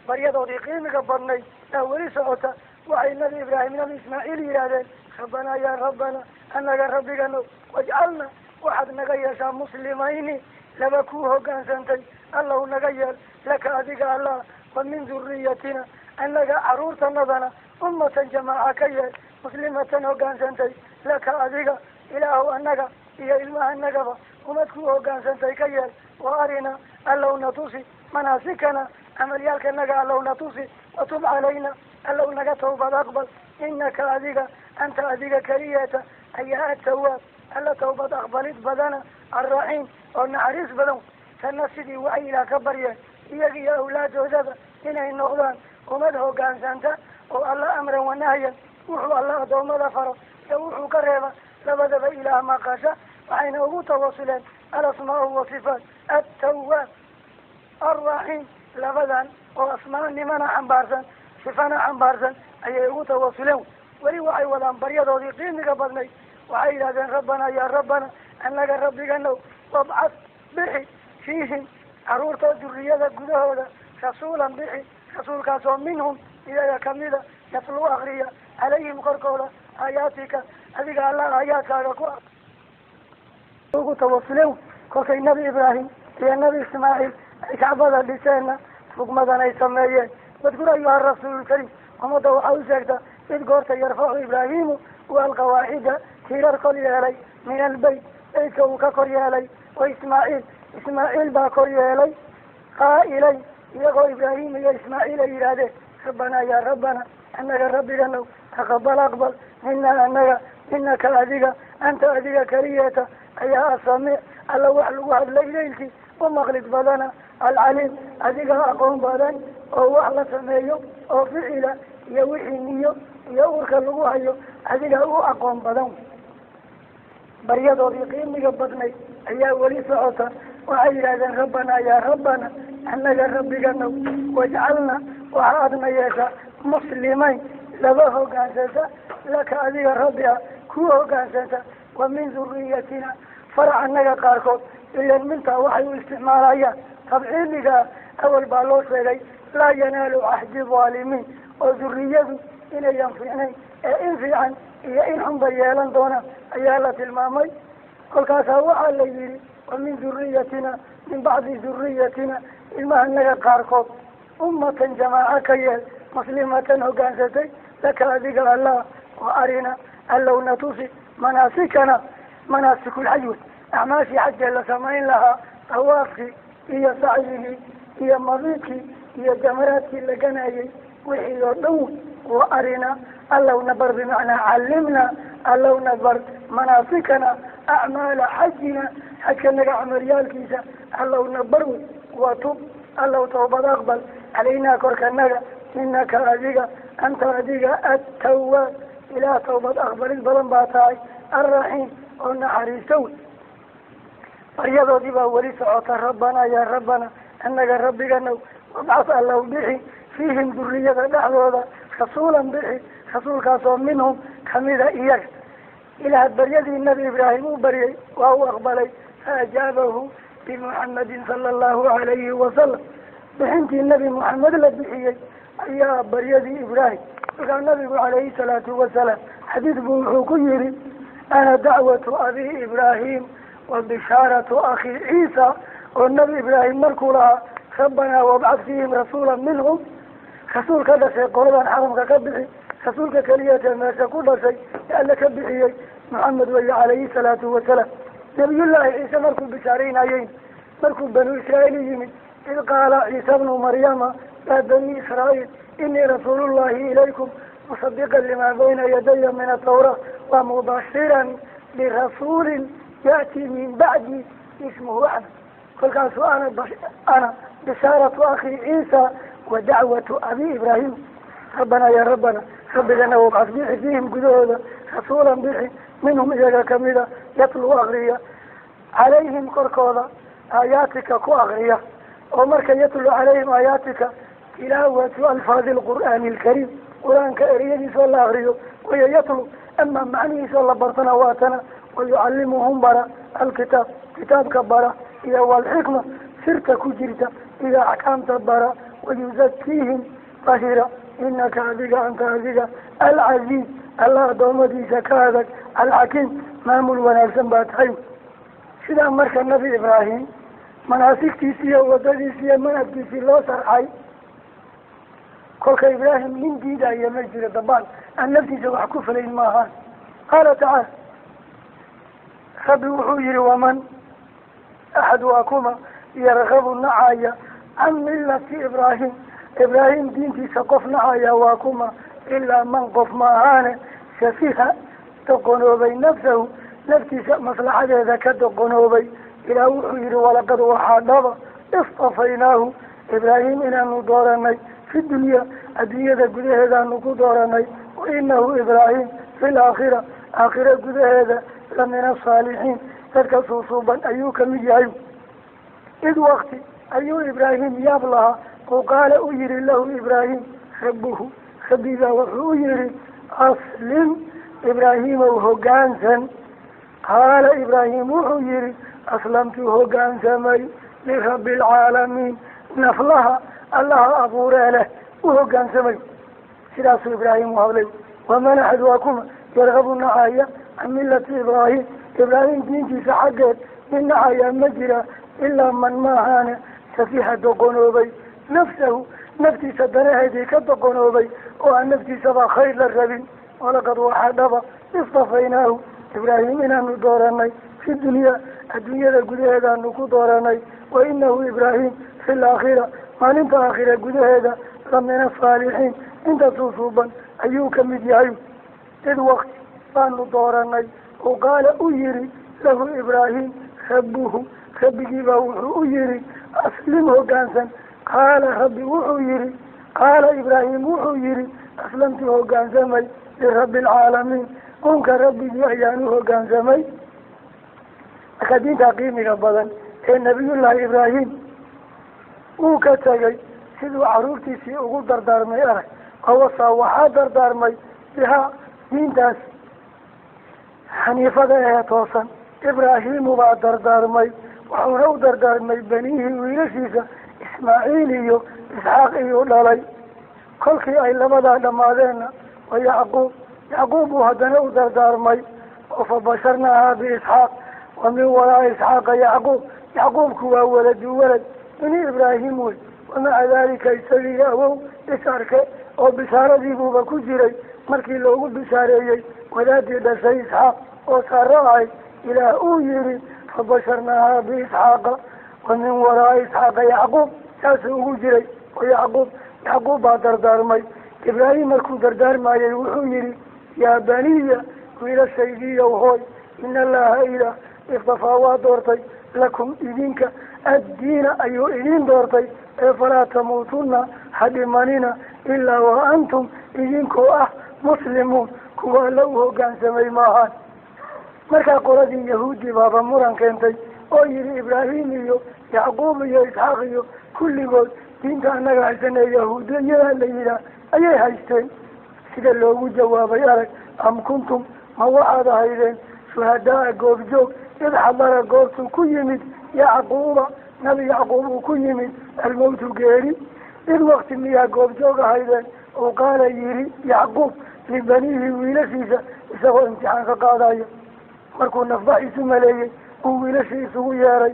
Baryadoodii qiimiga badnayd aa weli socota. Waxay nabi Ibraahim nabi Ismaaciil yidhaahdeen rabbanaa yaa rabbana annaga rabbiganow wajcalna waxaad naga yeeshaa muslimayni laba kuu hogaansantay allow naga yeel laka adiga allah, wa min duriyatina annaga caruurtanadana ummatan jamaaca ka yeel muslimatan hogaansantay laka adiga ilaahow annaga iyo ilmahanagaba ummad kuu hogaansantay ka yeel. Wa arina allow natusi manaasikana camalyaalkanaga allow natusi, watub calayna allow naga tawbad aqbal, inaka adiga anta adiga keliyata ayaa atawaab alla tawbad aqbalid badana alraxiim oo naxariis badan. Tanna sidii waxay ilaah ka baryeen iyaga iyo awlaadoodaba inay noqdaan ummad hogaansanta oo alla amran wanahyan wuxuu alla addoommada faro iyo wuxuu ka reeba labadaba ilaah maqasha. Waxayna ugu tawasuleen alasmaau wasifaat attawaab alraxiim, labadan oo asmaanimana xambaarsan sifana xambaarsan ayay ugu tawasuleen. Weli waxay wadaan baryadoodii qiimiga badnayd. Waxay yidhahdeen rabbanaa yaa rabbana annaga rabbiganow wabcad bixi fiihim caruurta duriyada gudahooda rasuulan bixi, rasuulkaasoo minhum iyaga kamida yatluu akriya calayhim korkooda aayaatika adiga alla aayaadkaaga ku ugu tawasuleen. Kolkay nabi Ibraahim iyo nabi Ismaaciil ay kacbada dhiseenna rugmadan ay sameeyeen Wadkur ayuha rasuulu lkariim, ummadda waxaa u sheegtaa id goorta yarfacu Ibraahimu uu alqawaacida tiirar kor yeelay, min albeyt beytka uu ka kor yeelay, wa Ismaaciil, Ismaaciil baa kor yeelay, qaa'ilay iyagoo Ibraahim iyo Ismaaciil ay yidhaahdeen: rabbanaa yaa rabbana, annaga rabbiganow, taqabal aqbal, minaa annaga, inaka adiga, anta adiga keliyeeta ayaa asamiic alla wax lagu hadla ilaylkii u maqlid badana, alcaliim adiga aqoon badan oo wax la sameeyo oo ficila iyo wixii niyo iyo urka lagu hayo adiga u aqoon badan. Baryadoodii qiimiga badnayd ayaa weli socota. Waxay yidhahdeen: rabbanaa yaa rabbana, annaga rabbiganow, wajcalna waxa aadna yeesha muslimayn laba hogaansanta laka adiga rabbi ah kuwa hogaansanta, wa min duriyatina farac annaga qaarkood. Ilan mintaa waxay u isticmaalayaan tabciiligaa awal baa loo sheegay, laa yanaalu cahdi dhaalimiin, oo duriyadu inayan fiicnayn ee in fiican iyo in xunba yeelan doonaan ayaa la tilmaamay. Kolkaasaa waxaa la yidhi: wa min duriyatina, min bacdi duriyatina, ilmaha naga qaarkood, ummatan jamaaca ka yeel, muslimatan hogaansatay, laka adiga allah, wa arina allowna tusi, manaasikana, manaasikulxaj wey, acmaashii xajkee la samayn lahaa, tawaafkii iyo sacyigii iyo mabiidkii iyo jamaraadkii la ganayay, wixii oo dhan. Wa arina allowna bar, bimacnaa callimna, allowna bar, manaasikana, acmaala xajina, xajka naga camalyaalkiisa allowna bar wey. Watub allow tawbad aqbal, calaynaa korkanaga, inaka adiga, anta adiga, attawaab ilaah tawbad aqbalid badan baa tahay, alraxiim oo naxariisto wey. Baryadoodii baa weli socota. Rabbanaa yaa rabbana, annaga rabbiganow, wabcas allow bixi, fiihim duriyada dhexdooda, rasuulan bixi, rasuulkaasoo minhum kamida iyaga. Ilaah baryadii nabi Ibraahim u baryay waa u aqbalay, fa ajaabahu bimuxamadin sala allahu calayhi wasalam. Bixintii nabi Muxamed la bixiyey ayaa baryadii Ibraahim. Markaa nabigu calayhi salaatu wasalaam xadiid buu wuxuu ku yihi: ana dacwatu abi Ibraahim wa bishaaratu akhi Ciisa. Oo nabi Ibraahim markuu lahaa: rabbanaa wabcad fiihim rasuula minhum, rasuul ka dhashay qoladan xaramka ka bixi, rasuulka keliyatee meesha ku dhashay ee alle ka bixiyey Maxamed weye calayhi salaatu wasalaam. Nabiyullaahi Ciise markuu bishaaraynayey markuu banu Israa'iil yimid: id qaala Ciisa bnu Maryama yaa bani Israa'iil inii rasuulullahi ilaykum musadiqan limaa bayna yadaya min atawra wa mubashiran birasuulin ya'ti min bacdi ismuhu Axmed. Kolkaasu ana bishaaratu akhi Ciisa wa dacwatu abi Ibraahim. Rabbanaa ya rabbana, rabbigana, wabcas bixi, fiihim gudahooda, rasuulan bixi, minhum iyaga kamida, yatluu akriya, calayhim korkooda, aayaatika ku akriya. Oo marka yatlu calayhim aayaatika tilaawatu alfaadi alqur'aani alkariim, qur-aanka ereyadiisoo la akriyo waya yatlu, ama macnihiisoo la bartana waatana. Wayucallimuhum bara, alkitaab kitaabka bara, iyo walxikma sirta ku jirta iyo axkaamta bara, wayuzakiihim tahira, inaka adiga, anta adiga, alcaziiz alla adoomadiisa ka adag, alxakiim maamul wanaagsan baa tahay. Sidaa marka nabi Ibraahim manaasigtiisi iyo wadadiisi iyo manhajkiisii loo sharxay, kolka Ibraahim nin diidaya ma jiro, dabaan aan naftiisa wax ku falayn maahaan. Qaala tacaala, rabbi wuxuu yihi: waman axad waa kuma yargabu nacaya can millati Ibraahim, Ibraahim diintiisa qof nacaya waa kuma? Ilaa man qof maahaane safiha doqonoobay, nafsahu naftiisa maslaxadeeda ka doqonoobay. Ilaah wuxuu yihi: walaqad waxaa dhaba istafaynaahu Ibraahim inaanu dooranay, fi dunya adduunyada gudaheedaanu ku dooranay, wa inahu Ibraahim fi laakhira aakhira gudaheeda la min asaalixiin, dadka suusuuban ayuu kamid yahay. Id wakti ayuu Ibraahim yaab lahaa oo qaala u yihi lahu Ibraahim rabbuhu, rabbigaa wuxuu u yihi: aslim Ibraahimow hoggaansan. Qaala Ibraahim wuxuu yihi: aslamtu hoggaansamay, lirabbi alcaalamiin naflaha allaha abuuree leh u hoggaansamay. Sidaasuu Ibraahim u hadlay. Waman axad waa kuma yargabu nacaya can millati Ibraahim, Ibraahim diintiisa xaggeed nin nacayaa ma jira? Ilaa man maahaane safiha doqonoobay, nafsahu Naftiisa danaheedii ka doqonoobay oo aan naftiisaba khayr la rabin. Walaqad waxaa dhaba istafaynaahu Ibraahim inaanu dooranay fi dunyaa, adduunyada gudaheedaanu ku dooranay. Wa inahu Ibraahim fi laakhira, maalinta aakhira gudaheeda, la min asaalixiin, inta suusuuban ayuu ka mid yahay. Id wakti baanu dooranay oo qaala u yihi lahu Ibraahim rabbuhu, rabbigiibaa wuxuu u yihi aslim, hoggaansan. Qaala rabbi wuxuu yihi, qaala Ibraahim wuxuu yihi aslamtu, hoggaansamay, lirabbi alcaalamiin, unka rabbigii ayaan u hoggaansamay. Marka diintaa qiimiga badan ee nabiyullaahi Ibraahim uu ka tegay, siduu caruurtiisii ugu dardaarmay arag. Wawasaa, waxaa dardaarmay, bihaa diintaas xaniifada ee toosan Ibraahimu baa dardaarmay. Wuxuuna u dardaarmay beniihii, wiilashiisa Ismaaciil iyo Isxaaq iyuu dhalay. Kolkii ay labadaa dhammaadeenna wa Yacquub, Yacquub buu haddana u dardaarmay. Oo fa basharnaahaa biisxaaq wa min waraa Isxaaqa Yacquub. Yacquubku waa waladu walad ini Ibraahim wey. Wamaca daalika isagiiyo awow is arke oo bishaaradiibuuba ku jiray markii loogu bishaareeyey wadaadii dhashay Isxaaq oo Saaro ahay. Ilaah uu yihi fa basharnaahaa biisxaaqa wa min waraai Isxaaqa Yacquub, saasuu ugu jiray. Oo Yacquub, Yacquub baa dardaarmay. Ibraahim markuu dardaarmayey wuxuu yihi yaa baniya, wiilashaydiiyow hooy, ina allaha ilaah istafaa waa doortay lakum idinka addiina ayuu idin doortay, ee falaa tamuutunna, ha dhimanina, ilaa wa antum idinkoo ah muslimuun, kuwa alla u hoggaansamay maahaan. Markaa qoladii Yahuudi baaba muran keentay oo yihi Ibraahim iyo Yacquub iyo Isxaaq iyo kulligood diinta annaga haysanee Yahuudiyada la yidhaah ayay haysteen. Sida loogu jawaabay arag. Am kuntum, ma waxaad ahaydeen, shuhadaa, goobjoog, id xadara, goobtuu ku yimid Yacquuba, nabi Yacquub uu ku yimid, almawtu, geeri? Id wakti miyaa goobjoog ahaydeen uu qaala yihi Yacquub libaniihi, wiilashiisa, isagoo imtixaan ka qaadayo markuu nafbax isu maleeyey uu wiilashii isugu yeeray,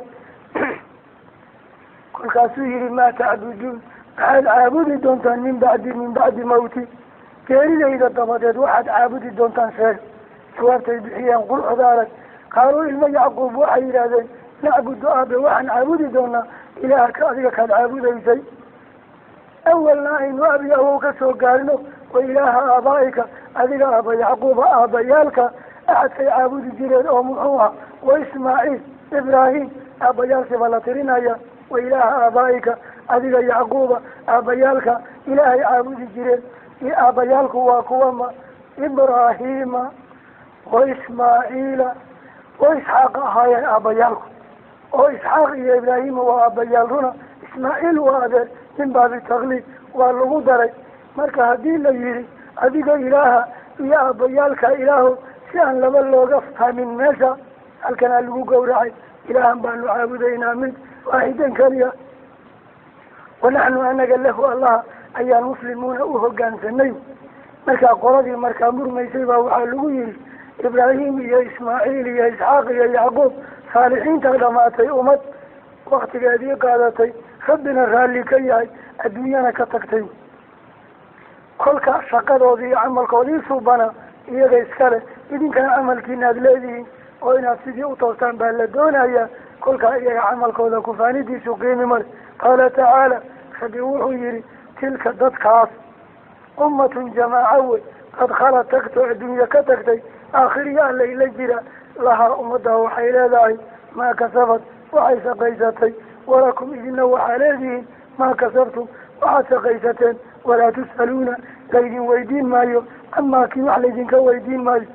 kolkaasuu yihi maa tacbuduun, maxaad caabudi doontaan, min bacdi, min bacdi mawti, geeridayda dabadeed waxaad caabudi doontaan sheeg. Jawaabtay bixiyeen quruxda arag. Qaaluu, ilmo Yacquub waxay yidhaahdeen, nacbudu, aabe, waxaan caabudi doonaa ilaahka adiga kaad caabudaysay awalna aynu abi awow ka soo gaarno, wa ilaaha aabaa'ika, adiga aaba Yacquuba aabayaalka axadkay caabudi jireen oo muxuu ah wa Ismaaciil, Ibraahim, aabbayaalkii baa la tirinaya. Wa ilaaha aabaa'ika, adiga Yacquuba aabbayaalka ilaahay caabudi jireen. Aabbayaalku waa kuwama? Ibraahiima wa Ismaaciila wa Isxaaq ahaayeen aabbayaalku. Oo Isxaaq iyo Ibraahima waa aabbayaal runa, Ismaaciil waa adeer, min baabi takliid waa lagu daray. Marka haddii la yihi adiga ilaaha iyo aabbayaalka ilaaho, si aan laba looga fahmin meesha halkanaa lagu gowracay, ilaahan baanu caabudaynaa mid waaxidan keliya, wanaxnu anaga lahu allaha ayaan muslimuuna u hoggaansanay. Markaa qoladii markaa murmaysay baa waxaa lagu yihi Ibraahim iyo Ismaaciil iyo Isxaaq iyo Yacquub saalixiinta dhamaatay, ummad waktigeedii qaadatay, rabbina raalli ka yahay, adduunyana ka tagtay. Kolka shaqadoodii iyo camalkoodii suubana iyaga iskale, idinkana camalkiina aad leedihiin oo inaad sidii u toostaan baa la doonayaa. Kolkaa iyaga camalkooda kufaanidiisu qiimi male. Qaala tacaala, rabbi wuxuu yihi tilka, dadkaas, ummatun, jamaaca wey, qad khalad, tagto adduunye ka tagtay, aakhiriya allay la jira. Lahaa, ummaddaa waxay leedahay maa kasabad, waxay shaqaysatay. Walakum, idinna waxaa leedihiin, maa kasabtum, waxaad shaqaysateen. Walaa tus'aluuna, laydin weydiin maayo, amaa kii wax laydinka weydiin maayo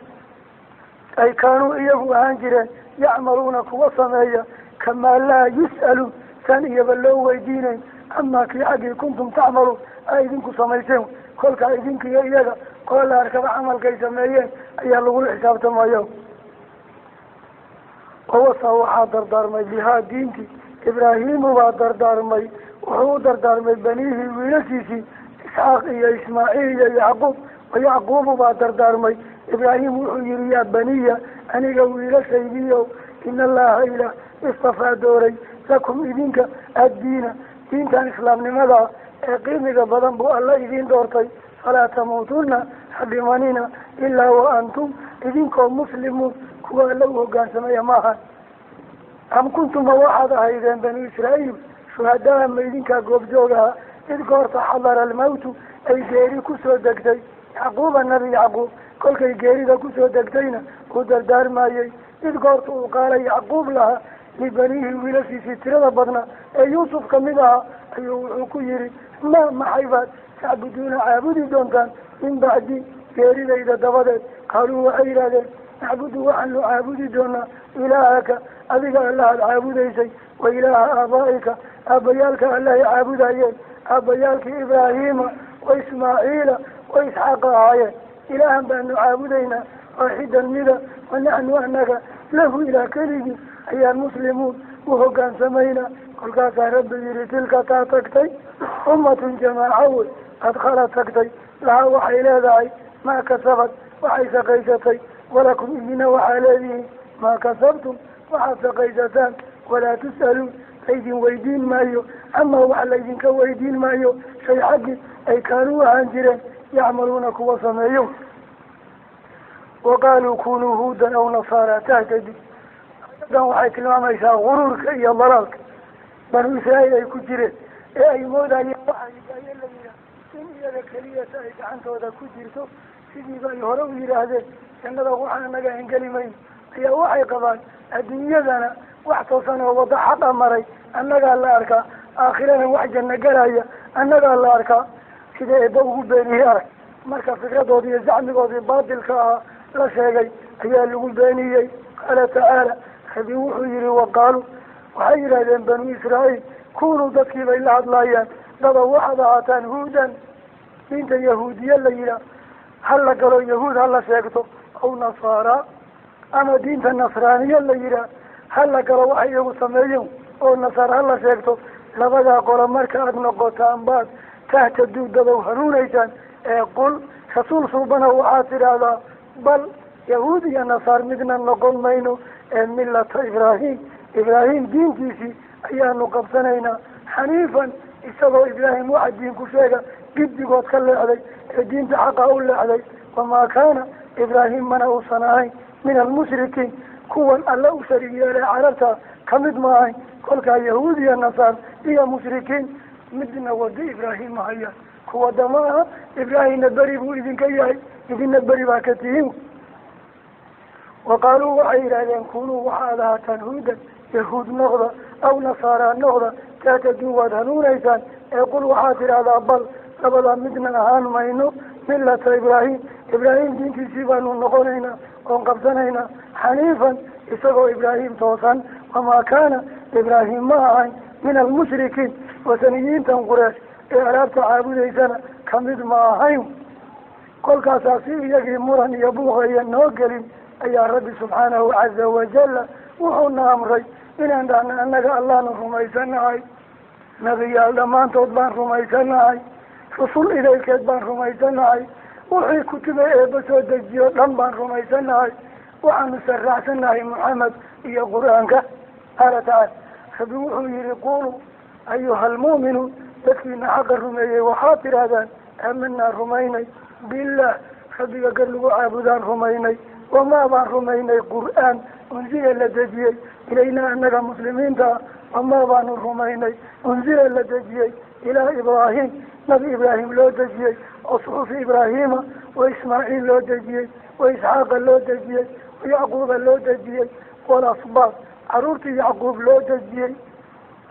ay kaanuu iyagu ahaan jireen yacmaluuna, kuwa sameeya. Kamaa laa yus'aluun, saan iyaba loo weydiinayn, amaa kii xaggii kuntum tacmaluun, ay idinku samayseen. Kolkaa idinkiyo iyaga qola la arkaba camalkay sameeyeen ayaa lagula xisaabtamayo. Wawasa, waxaa dardaarmay, bihaa diintii Ibraahimu baa dardaarmay. Wuxuu u dardaarmay baniihii, wiilashiisii Isxaaq iyo Ismaaciil iyo Yacquub. Wayacquubu baa dardaarmay. Ibraahim wuxuu yihi yaa baniya, aniga wiilashaydiiyow, in allaha ilaah istafaa dooray lakum idinka addiina, diintan islaamnimadaa ee qiimiga badan buu alla idiin doortay. Falaa tamuutunna, ha dhimanina, ilaa wa antum idinkoo muslimuun kuwa alla u hogaansamaya maahan. Am kuntuma waxaad ahaydeen banu Israa'iil shuhadaa, ma idinkaa goobjoogaha id goorta xadara almawtu ay geeri kusoo degtay Yacquuba, nabi Yacquub kolkay geerida kusoo degtayna uu dardaarmayey, id goorta uu qaala Yacquub lahaa libaniihi, wiilashiisii tirada badnaa ee Yuusuf kamid ahaa ayuu wuxuu ku yihi: ma maxay baad tacbuduuna caabudi doontaan min bacdi, geeridayda dabadeed? Qaaluu waxay yidhahdeen: nacbudu waxaanu caabudi doonaa ilaahaka, adiga allahaad caabudaysay, wa ilaaha aabaa'ika, aabbayaalka allahay caabudayeen, aabbayaalkii Ibraahiima wa Ismaaciila wa Isxaaqa ahaayeen. Ilaahan baanu caabudaynaa, waaxidan mida, wa naxnu anaga lahu ilaah keligii ayaan muslimuun u hogaansamaynaa. Kolkaasaa Rabbi yihi: tilka taa tagtay ummatun jamaaca wey, qad khala tagtay, lahaa waxay leedahay maa kasabad, waxay shaqaysatay, walakum idina waxaa leedihiin maa kasabtum, waxaad shaqaysataan, walaa tus'aluun laydin weydiin maayo amaa wax laydinka weydiin maayo shay xaggi ay kaanuu ahaan jireen yacmaluuna kuwa sameeyo. Wa qaaluu kunuu huudan aw nasaara tahtadi. Dan waxay tilmaamaysaa guruurka iyo dalaalka banu Israa'iil ay ku jireen ee ay moodayeen waxa hidaaye la yihaah in iyaga keliyata ay gacantooda ku jirto. Sidiiba ay hore u yidhaahdeen jannada waxaan anaga hengeli mayno, ayaa waxay qabaan adduunyadana wax toosan oo wado xaqa maray annagaa la arkaa, aakhirana wax janno galaya annagaa la arkaa. Sida eebba ugu beeniyey arag. Marka fikradoodii iyo zacmigoodii baatilka ahaa la sheegay ayaa lagu beeniyey. Qaala tacaala, Rabi wuxuu yihi: waqaalu waxay yidhahdeen banu Israa'iil, kunuu dadkii bay la hadlaayaan, dada waxaad ahaataan huudan, diinta yahuudiya la yidhaah ha la galo, yahuud ha la sheegto, aw nasaara, ama diinta nasraaniya la yidhaah ha la galo, waxay iyagu sameeyeen oo nasaar ha la sheegto. Labadaa qolo marka aada noqotaan baad tahtaduu dadow hanuunaysaan. Ee qul, rasuul suubana, waxaad tidhaahdaa: bal yahuud iyo nasaar midna noqon mayno, ee millata Ibraahim, Ibraahim diintiisii ayaanu qabsanaynaa, xaniifan, isagoo Ibraahim waxa diin ku sheega giddigood ka leexday ee diinta xaqa u leexday. Wamaa kaana Ibraahim mana uusan ahayn min almushrikiin, kuwan alla u shariig yeelay carabta kamid ma ahayn. Kolkaa yahuud iyo nasaar iyo mushrikiin midna wado Ibraahim ma hayaan, kuwa dama aha. Ibraahimna beri buu idinka yahay, idinna beri baa ka tihiin. Wa qaaluu waxay yidhahdeen: kunuu waxaad ahaataan huudan, yahuud noqda, aw nasaaraa noqda, tahtaduu waad hanuunaysaan. Ee qul waxaad tidhahdaa: bal labadaa midna ahaan mayno, millata Ibraahim, Ibraahim diintiisii baanu noqonaynaa oon qabsanaynaa, xaniifan, isagoo Ibraahim toosan. Wamaa kaana Ibraahim ma ahayn min almushrikiin, wasaniyiintan Qureesh ee alaabta caabudaysana kamid ma ahayn. Kolkaasaa si iyagii muran iyo buuqaya noo gelin ayaa Rabbi subxaanahu caza wajalla wuxuuna amray inaan dhahno: annaga Allahnu rumaysanahay, nebiyaal dhammaantood baan rumaysanahay, rusul idaylkeed baan rumaysanahay, wixii kutuba eebba soo dejiyo dhan baan rumaysanahay, waxaanu saraacsanahay Maxamed iyo Qur-aanka. Qaala tacaala, Rabbi wuxuu yihi: quluu ayuha almu'minuun, dadkiina xaqa rumeeyey waxaad tidhaahdaan: aamanaa rumaynay, billah, Rabbiga gar lagu caabudaan rumaynay, wamaa baan rumaynay qur-aan unsila la dejiyey ilaynaa annaga muslimiinta ah, wamaa baanu rumaynay unsila la dejiyey ilaa Ibraahim, nabi Ibraahim loo dejiyey, oo suxufi Ibraahiima wa Ismaaciil loo dejiyey, wa Isxaaqa loo dejiyey, wa Yacquuba loo dejiyey, walasbaab caruurtii Yacquub loo dejiyey,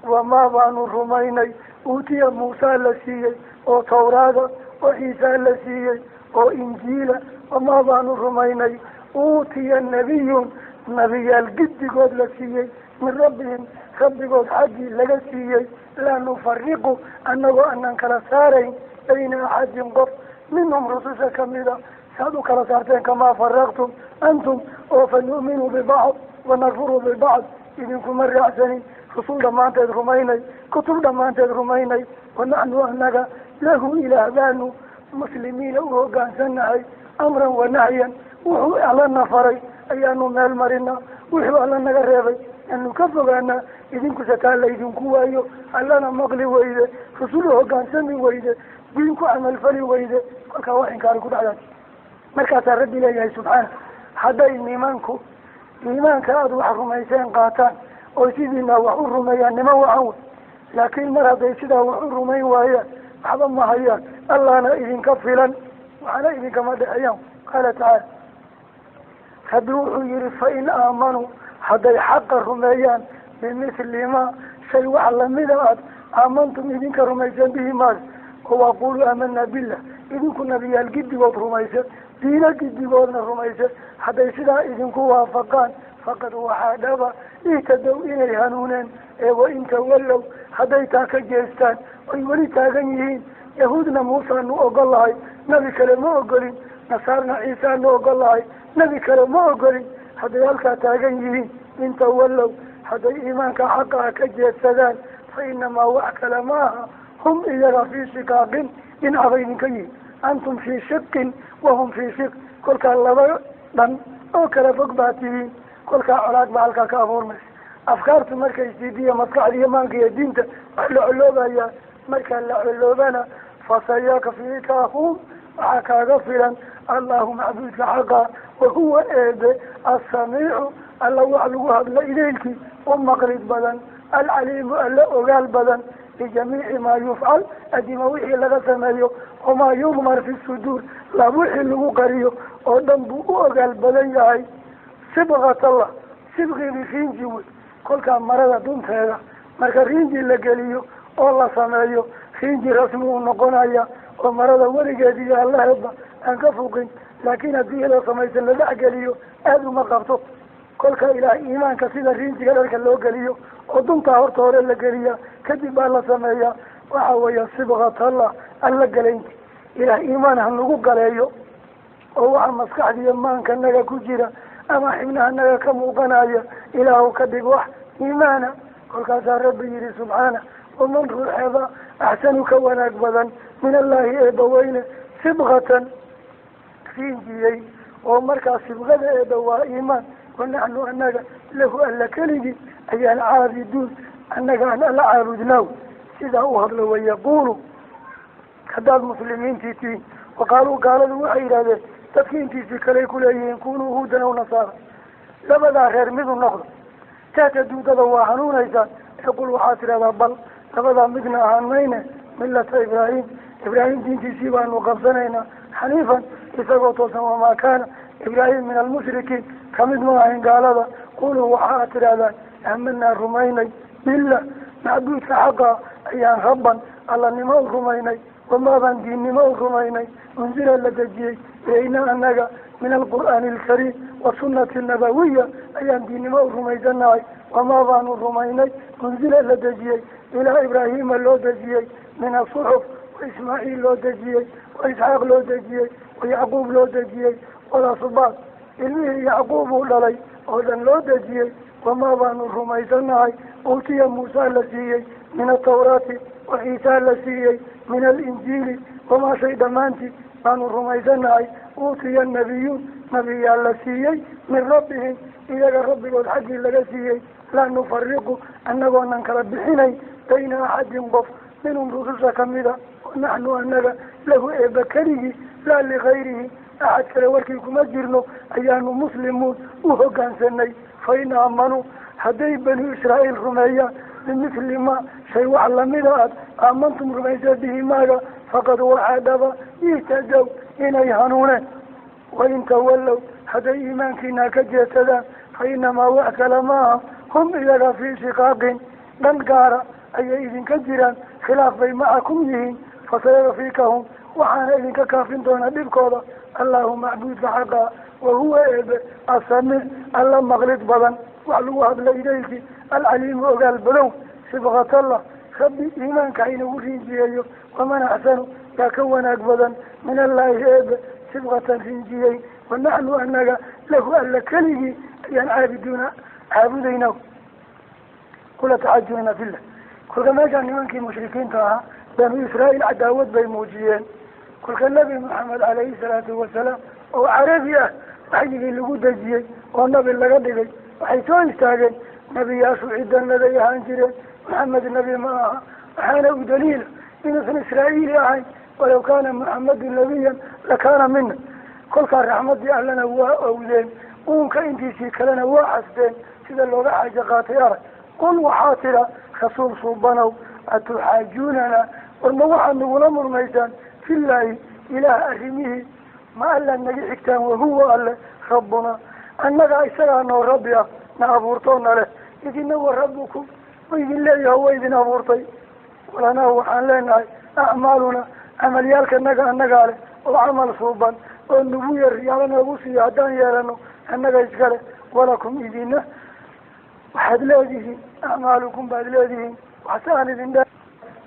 wamaa baanu rumaynay uutiya Muusaa la siiyey oo Tawraada, oo Ciisaa la siiyey oo Injiila, wamaa baanu rumaynay uutiya nebiyun, nebiyaal giddigood la siiyey, min rabbihim, rabbigood xaggii laga siiyey, laa nufariqu annagoo anaan kala saarayn bayna axadin qof minhum rususha kamida, saad u kala saarteen kamaa faraqtum antum oo fa nu'minu bibacd wanakfuru bibacd. Idinkuma raacsanin. Rusul dhammaanteed rumaynay, kutub dhammaanteed rumaynay, wanaxnu annaga lahu ilaah baanu muslimiina u hogaansanahay amran wa nahyan. Wuxuu Allana faray ayaanu meel marinaa, wuxuu Alla naga reebay anu ka fogaanaa, idinkuse taa laydinku waayo, allana maqli weyde, rasulu hogaansami weyde, diin ku camalfali weyde, kolkaa wax inkaari ku dhacdaa. Markaasaa rabbi leeyahay subxaana, hadday nimanku iimaanka aada wax rumayseen qaataan oo sidiina wax u rumeeyaan, niman wacan wey. Laakiin mar hadday sidaa wax u rumayn waayaan, waxba ma hayaan, allahna idinka filan, waxna idinkama dhexeeyaan. Qaala tacaala, rabbi wuxuu yihi, fain aamanuu, hadday xaqa rumeeyaan, bimithli ma shay wax lamida aad aamantum idinka rumayseen bihi maaga, oo waaquluu aamanaa billah, idinku nabiyaal gidigood rumayse, diino gidigoodna rumayse, hadday sidaa idinku waafaqaan, faqad waxaa dhaba ihtadow inay hanuuneen. Ee wain tawallow, hadday taa ka jeestaan oy weli taagan yihiin, yahuudna muusaanu ogol lahay, nabi kale ma ogolin, nasaarna ciisaanu ogol lahay, nabi kale ma ogolin, hadday halkaa taagan yihiin, in tawallow, hadday iimaanka xaqa ah ka jeedsadaan, fa inamaa wax kale ma aha, hum iyaga fii shikaaqin, dhinac bay idinka yihiin, antum fii shiqin wahum fii shiq, kolkaa laba dhan oo kala fog baa tihiin, kolkaa colaad baa halkaa ka abuurmaysa. Afkaartu markay siidiya maskaxda iyo maanka iyo diinta wax la coloobayaa, markaa la coloobana, fasayakfikahum, waxaa kaaga filan allahu macbuudka xaqa, wahuwa eebe assamiicu, alla wax lagu hadla idaylkii u maqlid badan, alcaliimu, alla ogaal badan, bijamiici maa yufcal, adima wixii laga sameeyo, wamaa yudmar fi suduur, laab wixii lagu qariyo oo dhan buu u ogaal badan yahay. Sibqatallah, sibqigii riinji wey. Kolkaa marada dunteeda marka riinji la geliyo oo la sameeyo, riinji rasmi uu noqonaya oo marada weligeed iyo allaheedba aan ka fuqin. Laakiin haddii iyadoo samaysan la dhex geliyo, aada uma qabto. Kolka ilaah iimaanka sida riinjiga dharka loo geliyo oo duntaa horta hore la geliyaa, kadib baa la sameeyaa. Waxa weeya sibqatallah, alla galaynti. Ilaah iimaan hanagu galeeyo oo waxa maskaxda iyo maanka naga ku jira ama xibnaha naga ka muuqanaya, ilaahu ka dhig wax iimaana. Kolkaasaa rabbi yihi subxaana, waman ruuxeeba axsanu ka wanaag badan min allahi eebbaweyne sibqatan, riinjiyey, oo markaa sibqada eebba waa iimaan. Wanaxnu annaga lahu alla keligii ayaan caabiduun, annaga aan alla caabudnaaw. Sidaa u hadlo, wayaquulu, haddaad muslimiintii tihiin. Waqaaluu, gaaladu waxay yidhahdeen, dadki intiisii kaley kuleeyihiin, kunuu huudan aw nasaara, labadaa reer midu noqda, tahtaduudada waa hanuunaysaan. Ee qul, waxaad tidhahdaa, bal labadaa midna ahaan mayne, millata Ibraahim, Ibraahim diintiisii baanu qabsanaynaa, xaniifan, isagoo toosan. Wamaa kaana Ibraahim min almushrikiin, kamid ma ahayn gaalada. Quluu, waxa aad tidhahdaan, aamanaa, rumaynay, billah, macbuudka xaqa ayaan rabban allanimo u rumaynay, wamaabaan diinnimo u rumaynay, unzila la dejiyey ilayna annaga min alqur'aani alkariim wasunnati nabawiya, ayaan diinnimo u rumaysanahay. Wamaa baanu rumaynay unzila la dejiyey ilaa Ibraahima loo dejiyey min asuxuf, wa Ismaaciil loo dejiyey, wa Isxaaq loo dejiyey, wa Yacquub loo dejiyey, walasbaad ilmihii Yacquub uu dhalay oo dhan loo dejiyey. Wamaa baanu rumaysanahay uutiya Muusa la siiyey min atawraati, wa Ciisa la siiyey min alinjiili. Wamaa shay dhammaantii baanu rumaysanahay uutiya nabiyuun, nabiyaa la siiyey, min rabbihim, iyaga rabbigood xaggii laga siiyey. Laa nufariqu, annagoonan kala bixinay, bayna axadin, qof, minhum rususha kamida, wanaxnu annaga lahu eeba keligii, laa ligayrihi, axad kale warkii kuma jirno, ayaanu muslimuun u hoggaansanay. Fa in aamanuu, hadday banu Israa'iil rumeeyaan, bimithli ma shay wax lamida aad aamantum rumaysa bihi maaga, faqad waxaa dhaba ihtadow inay hanuuneen. Wain tawallow, hadday iimaankiina ka jeedsadaan, fa inamaa wax kale maaha, hum iyaga fii shiqaaqin, dhan gaara ayay idinka jiraan, khilaaf bay macakum yihiin. Fasayakfikahum, waxaana idinka kaafin doonaa dhibkooda allahu macbuudka xaqa, wahuwa eebe asamiic, alla maqlid badan wax lagu hadla idaylkii, alcaliimu ogaal badow. Sibqatallah, rabbi iimaanka haynagu riinjiyeeyo. Waman axsanu, yaa ka wanaag badan, min allaahi eebe sibqatan, riinjiyey? Wanaxnu annaga lahu alla keligii ayaan caabiduuna, caabudayna. Kula taxajunana fillah. Kolka meeshaan nimankii mushrikiinta ahaa banu Israa'iil cadaawad bay muujiyeen. Kolka Nabi Maxamed calayhi salaatu wasalaam oo carabi ah, waxyigii lagu dejiyey oo nabi laga dhigay, waxay soo istaageen Nebiyaashu ciddanaday ahaan jireen, Maxamed nebi ma aha. Waxaana u daliila inuusan Israa'iili ahayn. Walaw kaana Muxamedun nebiyan lakaana mina. Kolkaa raxmadii allana waa owdeen, uunka intiisii kalena waa xasdeen. Sida looga xaajo qaatay arag. Qul waxaa tira rasuul suubanow, atuxaajuunana, war ma waxaad nagula murmaysaan fillaahi, ilaah arrimihii? Ma alla naga xigtaan? Wahuwa alle rabbuna, annagaa isagaa noo rabbi ah, na abuurtoona leh. Idina wa rabbukum wa idin leeyaho, wa idin abuurtay. Walanaa waxaan leenahay acmaaluna, camalyaalkanaga annagaa leh, oo camal suuban oo nugu yar yaala noogu siiyo haddaan yeelano annaga iskale. Walakum idina waxaad leedihiin acmaalukum baad leedihiin. Waxse aan idin dhe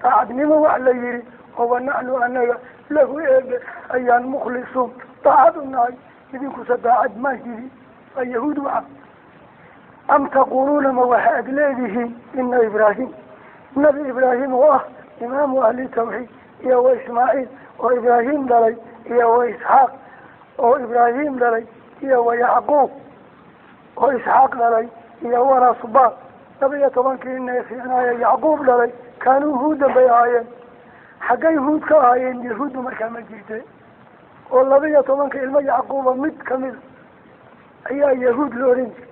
daacadnimo wax la yihi oo wanaxnu annaga lahu eebe ayaan mukhlisuun daacad u nahay, idinkuse daacad ma hidi. Waa yahuud. Waxa am taquluuna, ma waxaad leedihiin ina Ibraahim, nabi Ibraahim oo ah imaamu ahli tawxiid, iyo wa Ismaaciil oo Ibraahim dhalay, iyo wa Isxaaq oo Ibraahim dhalay, iyo wa Yacquub oo Isxaaq dhalay, iyo walasbaaq 12kii neefiicnaaya Yacquub dhalay, kaanuu huudan bay ahaayeen. Xaggay huud ka ahaayeen? Yahuuddu markaa ma jirte, oo 12ka ilmo Yacquuba mid kamida ayaa yahuud la oran jiray.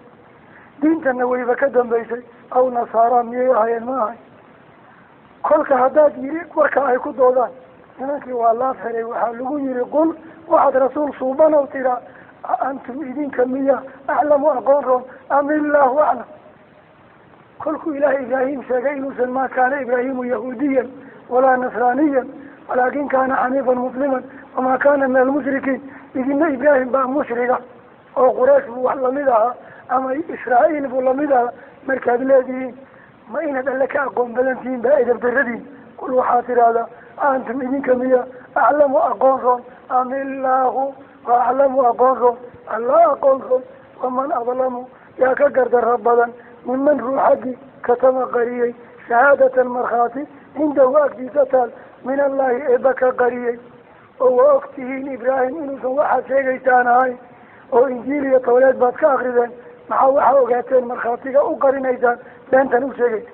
Diintana wayba ka dambaysay. Aw nasaara miyay ahaayeen? Ma ahay. Kolka haddaad yiri warka ay ku doodaan nimankii waa laaf xiray. Waxaa lagu yihi qul, waxaad rasuul suubanow tiraa, a antum idinka miya aclamu aqoon roon am illaahu aclam? Kolkuu ilaahay Ibraahim sheegay inuusan maa kaana Ibraahimu yahuudiyan walaa nasraaniyan walaakin kaana xaniifan musliman wamaa kaana min almushrikiin. Idina Ibraahim baa mushriga oo Quraysh buu wax lamid ahaa ama Israa'iil buu lamid ahaa markaad leedihiin, ma inaad alle ka aqoon badan tihiin baa edab daradiin? Qul waxaad tidhaahdaa, antum idinka miya aclamu aqoon roon am illaahu aclamu aqoon roon? Alla aqoon roon. Waman adlamu, yaa ka gardaro badan, miman ruux xaggii katama qariyey shahaadatan markhaati cindahu agtiisa taal min allahi eeba ka qariyey? Oo waa og tihiin Ibraahim inuusan waxaad sheegaysaan ahayn, oo Injiil iyo Tawreed baad ka akrideen. Maxaa waxaa ogaateen markhaatiga u qarinaysaan, beentan u sheegaysa?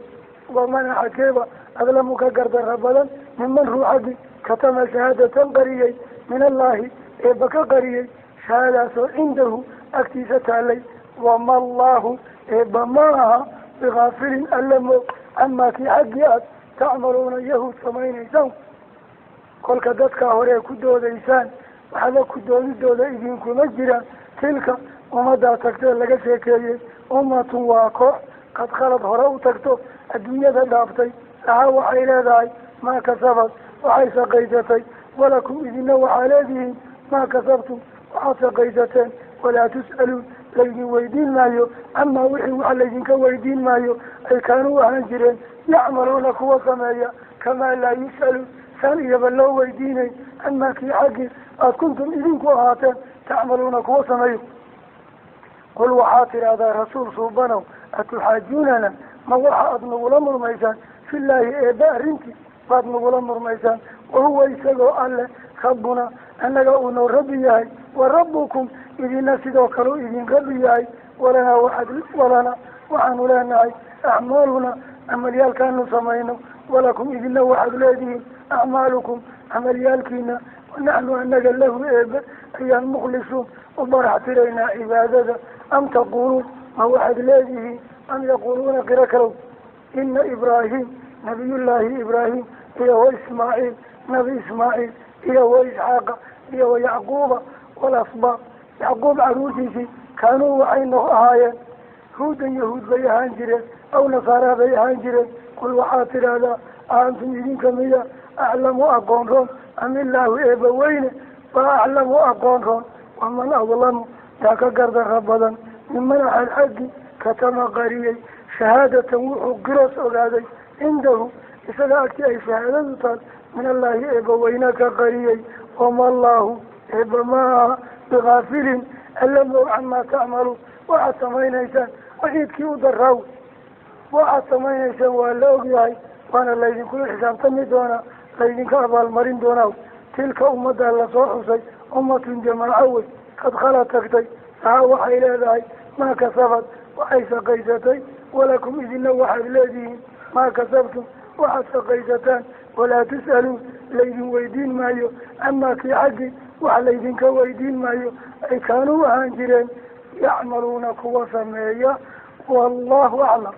Waman axadkeeba adlamu ka gardaro badan miman ruux xaggii katama shahaadatan qariyey min allahi eeba ka qariyey, shahaadaasoo cindahu agtiisa taalay? Wama allahu eeba ma aha bikaafilin alla moog camaa kii xaggii aad tacmaluuna yahuud samaynaysaan. Kolka dadkaa hore ku doodaysaan waxba ku doodidooda idinkuma jiraan. Tilka ummaddaa tagtee laga sheekeeyey ummatun waa koox qad khalad hore u tagto, adduunyada dhaaftay. Lahaa waxay leedahay maa kasabad, waxay shaqaysatay. Walakum idina waxaa leedihiin maa kasabtum, waxaad shaqaysateen. Walaa tus'aluun, laydin weydiin maayo amaa wixii waxa laydinka weydiin maayo ay kaanuu ahaan jireen yacmaluuna kuwa sameeya. Kamaa laa yus'aluun, saan iyaba loo weydiinay amaa kii xaggii aad kuntum idinku ahaateen tacmaluuna kuwa sameeyo. Qul waxaad tidhaahdaa rasuul suubanow, atuxaajuunana, ma waxa aad nagula murmaysaan fillaahi eebba arrintii baad nagula murmaysaan, wahuwa isagoo alle rabbuna, annaga uu noo rabbi yahay, wa rabbukum idina sidoo kale u idin rabbi yahay. Walanaa waxaad walana waxaanu leenahay acmaaluna, camalyaalkaanu samayno. Walakum idina waxaad leedihiin acmaalukum, camalyaalkiina. Wanaxnu annaga lahu eebe ayaan mukhlisuun u barax tiraynaa cibaadada. Am taquuluun, ma waxaad leedihiin, am yaquuluuna qiro kalow, ina Ibraahim, nabiyullaahi Ibraahim, iyo wa Ismaaciil, nabi Ismaaciil, iyo wa Isxaaqa, iyo wa Yacquuba walasbaaq, Yacquub caruurtiisii, kaanuu waxay ahaayeen huudan, yahuud bay ahaan jireen aw nasaaraa bay ahaan jireen? Qul waxaad tidhaahdaa, antum idinka miya aclamu aqoon roon am illaahu eeba weyne baa aclamu aqoon roon? Waman adlamu, yaa ka gardaro badan miman axad xaggi katama qariyey shahaadatan, wuxuu qiroos ogaaday cindahu isaga agti ay shahaadadu taal min allaahi eeba weyne ka qariyey? Wama allaahu eeba maaha bikaafilin alla moog camaa tacmaluun, waxaad samaynaysaan. Waxiidkii u daraaw waxaad samaynaysaan waa la ogyahay, waana laydinkula xisaabtami doonaa, laydinka abaalmarin doonaa. Tilka ummaddaa lasoo xusay ummatun jamaaco wey qad khala tagtay. Lahaa waxay leedahay maa kasabad, waxay shaqaysatay. Walakum idina waxaad leedihiin maa kasabtum, waxaad shaqaysataan. Walaa tus'aluun, laydin weydiin maayo amaa kii xaggi wax laydinka weydiin maayo ay kaanuu ahaan jireen yacmaluuna kuwa sameeya. Wallahu aclam.